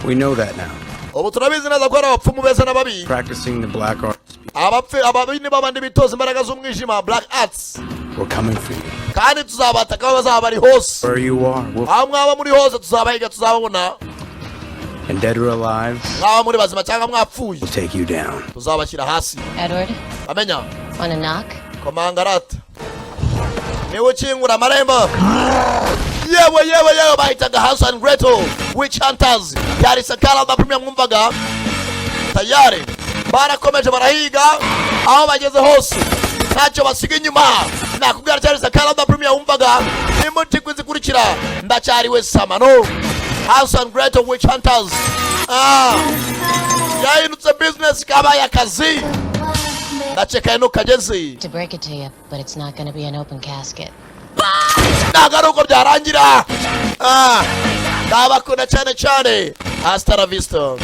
We know that now. Ubu turabizi neza ko ari abapfumu beza n'ababi. Practicing the black arts. Abapfe ababi ni babandi bitoza imbaraga z'umwijima, black arts. We're coming for you. Kandi tuzabataka aho bazaba bari hose. Where you are, we'll Aho mwaba muri hose tuzabahiga, tuzababona. And dead or alive, Mwaba muri bazima cyangwa mwapfuye, we'll take you down. tuzabashyira hasi. Edward, Amenya. wanna knock? Komanga rata, niwe ukingura amarembo. Yewe yewe yewe, bahitaga Hans and Gretel Witch Hunters. Yari Sakara da Premier mwumvaga. Tayari barakomeje barahiga, aho bageze hose ntacyo basiga inyuma. Nakubwira, cyari Sakara da Premier wumvaga. Nimuti kwizikurikira, ndacyariwe Samano. Hans and Gretel Witch Hunters, ah, yahindutse business, kabaye akazi. Ndakeka ino kagezi. To break it to you, but it's not gonna be an open casket. Ntabwo ari uko byarangira. Ah, ndabakunda cyane cyane. Hasta la vista.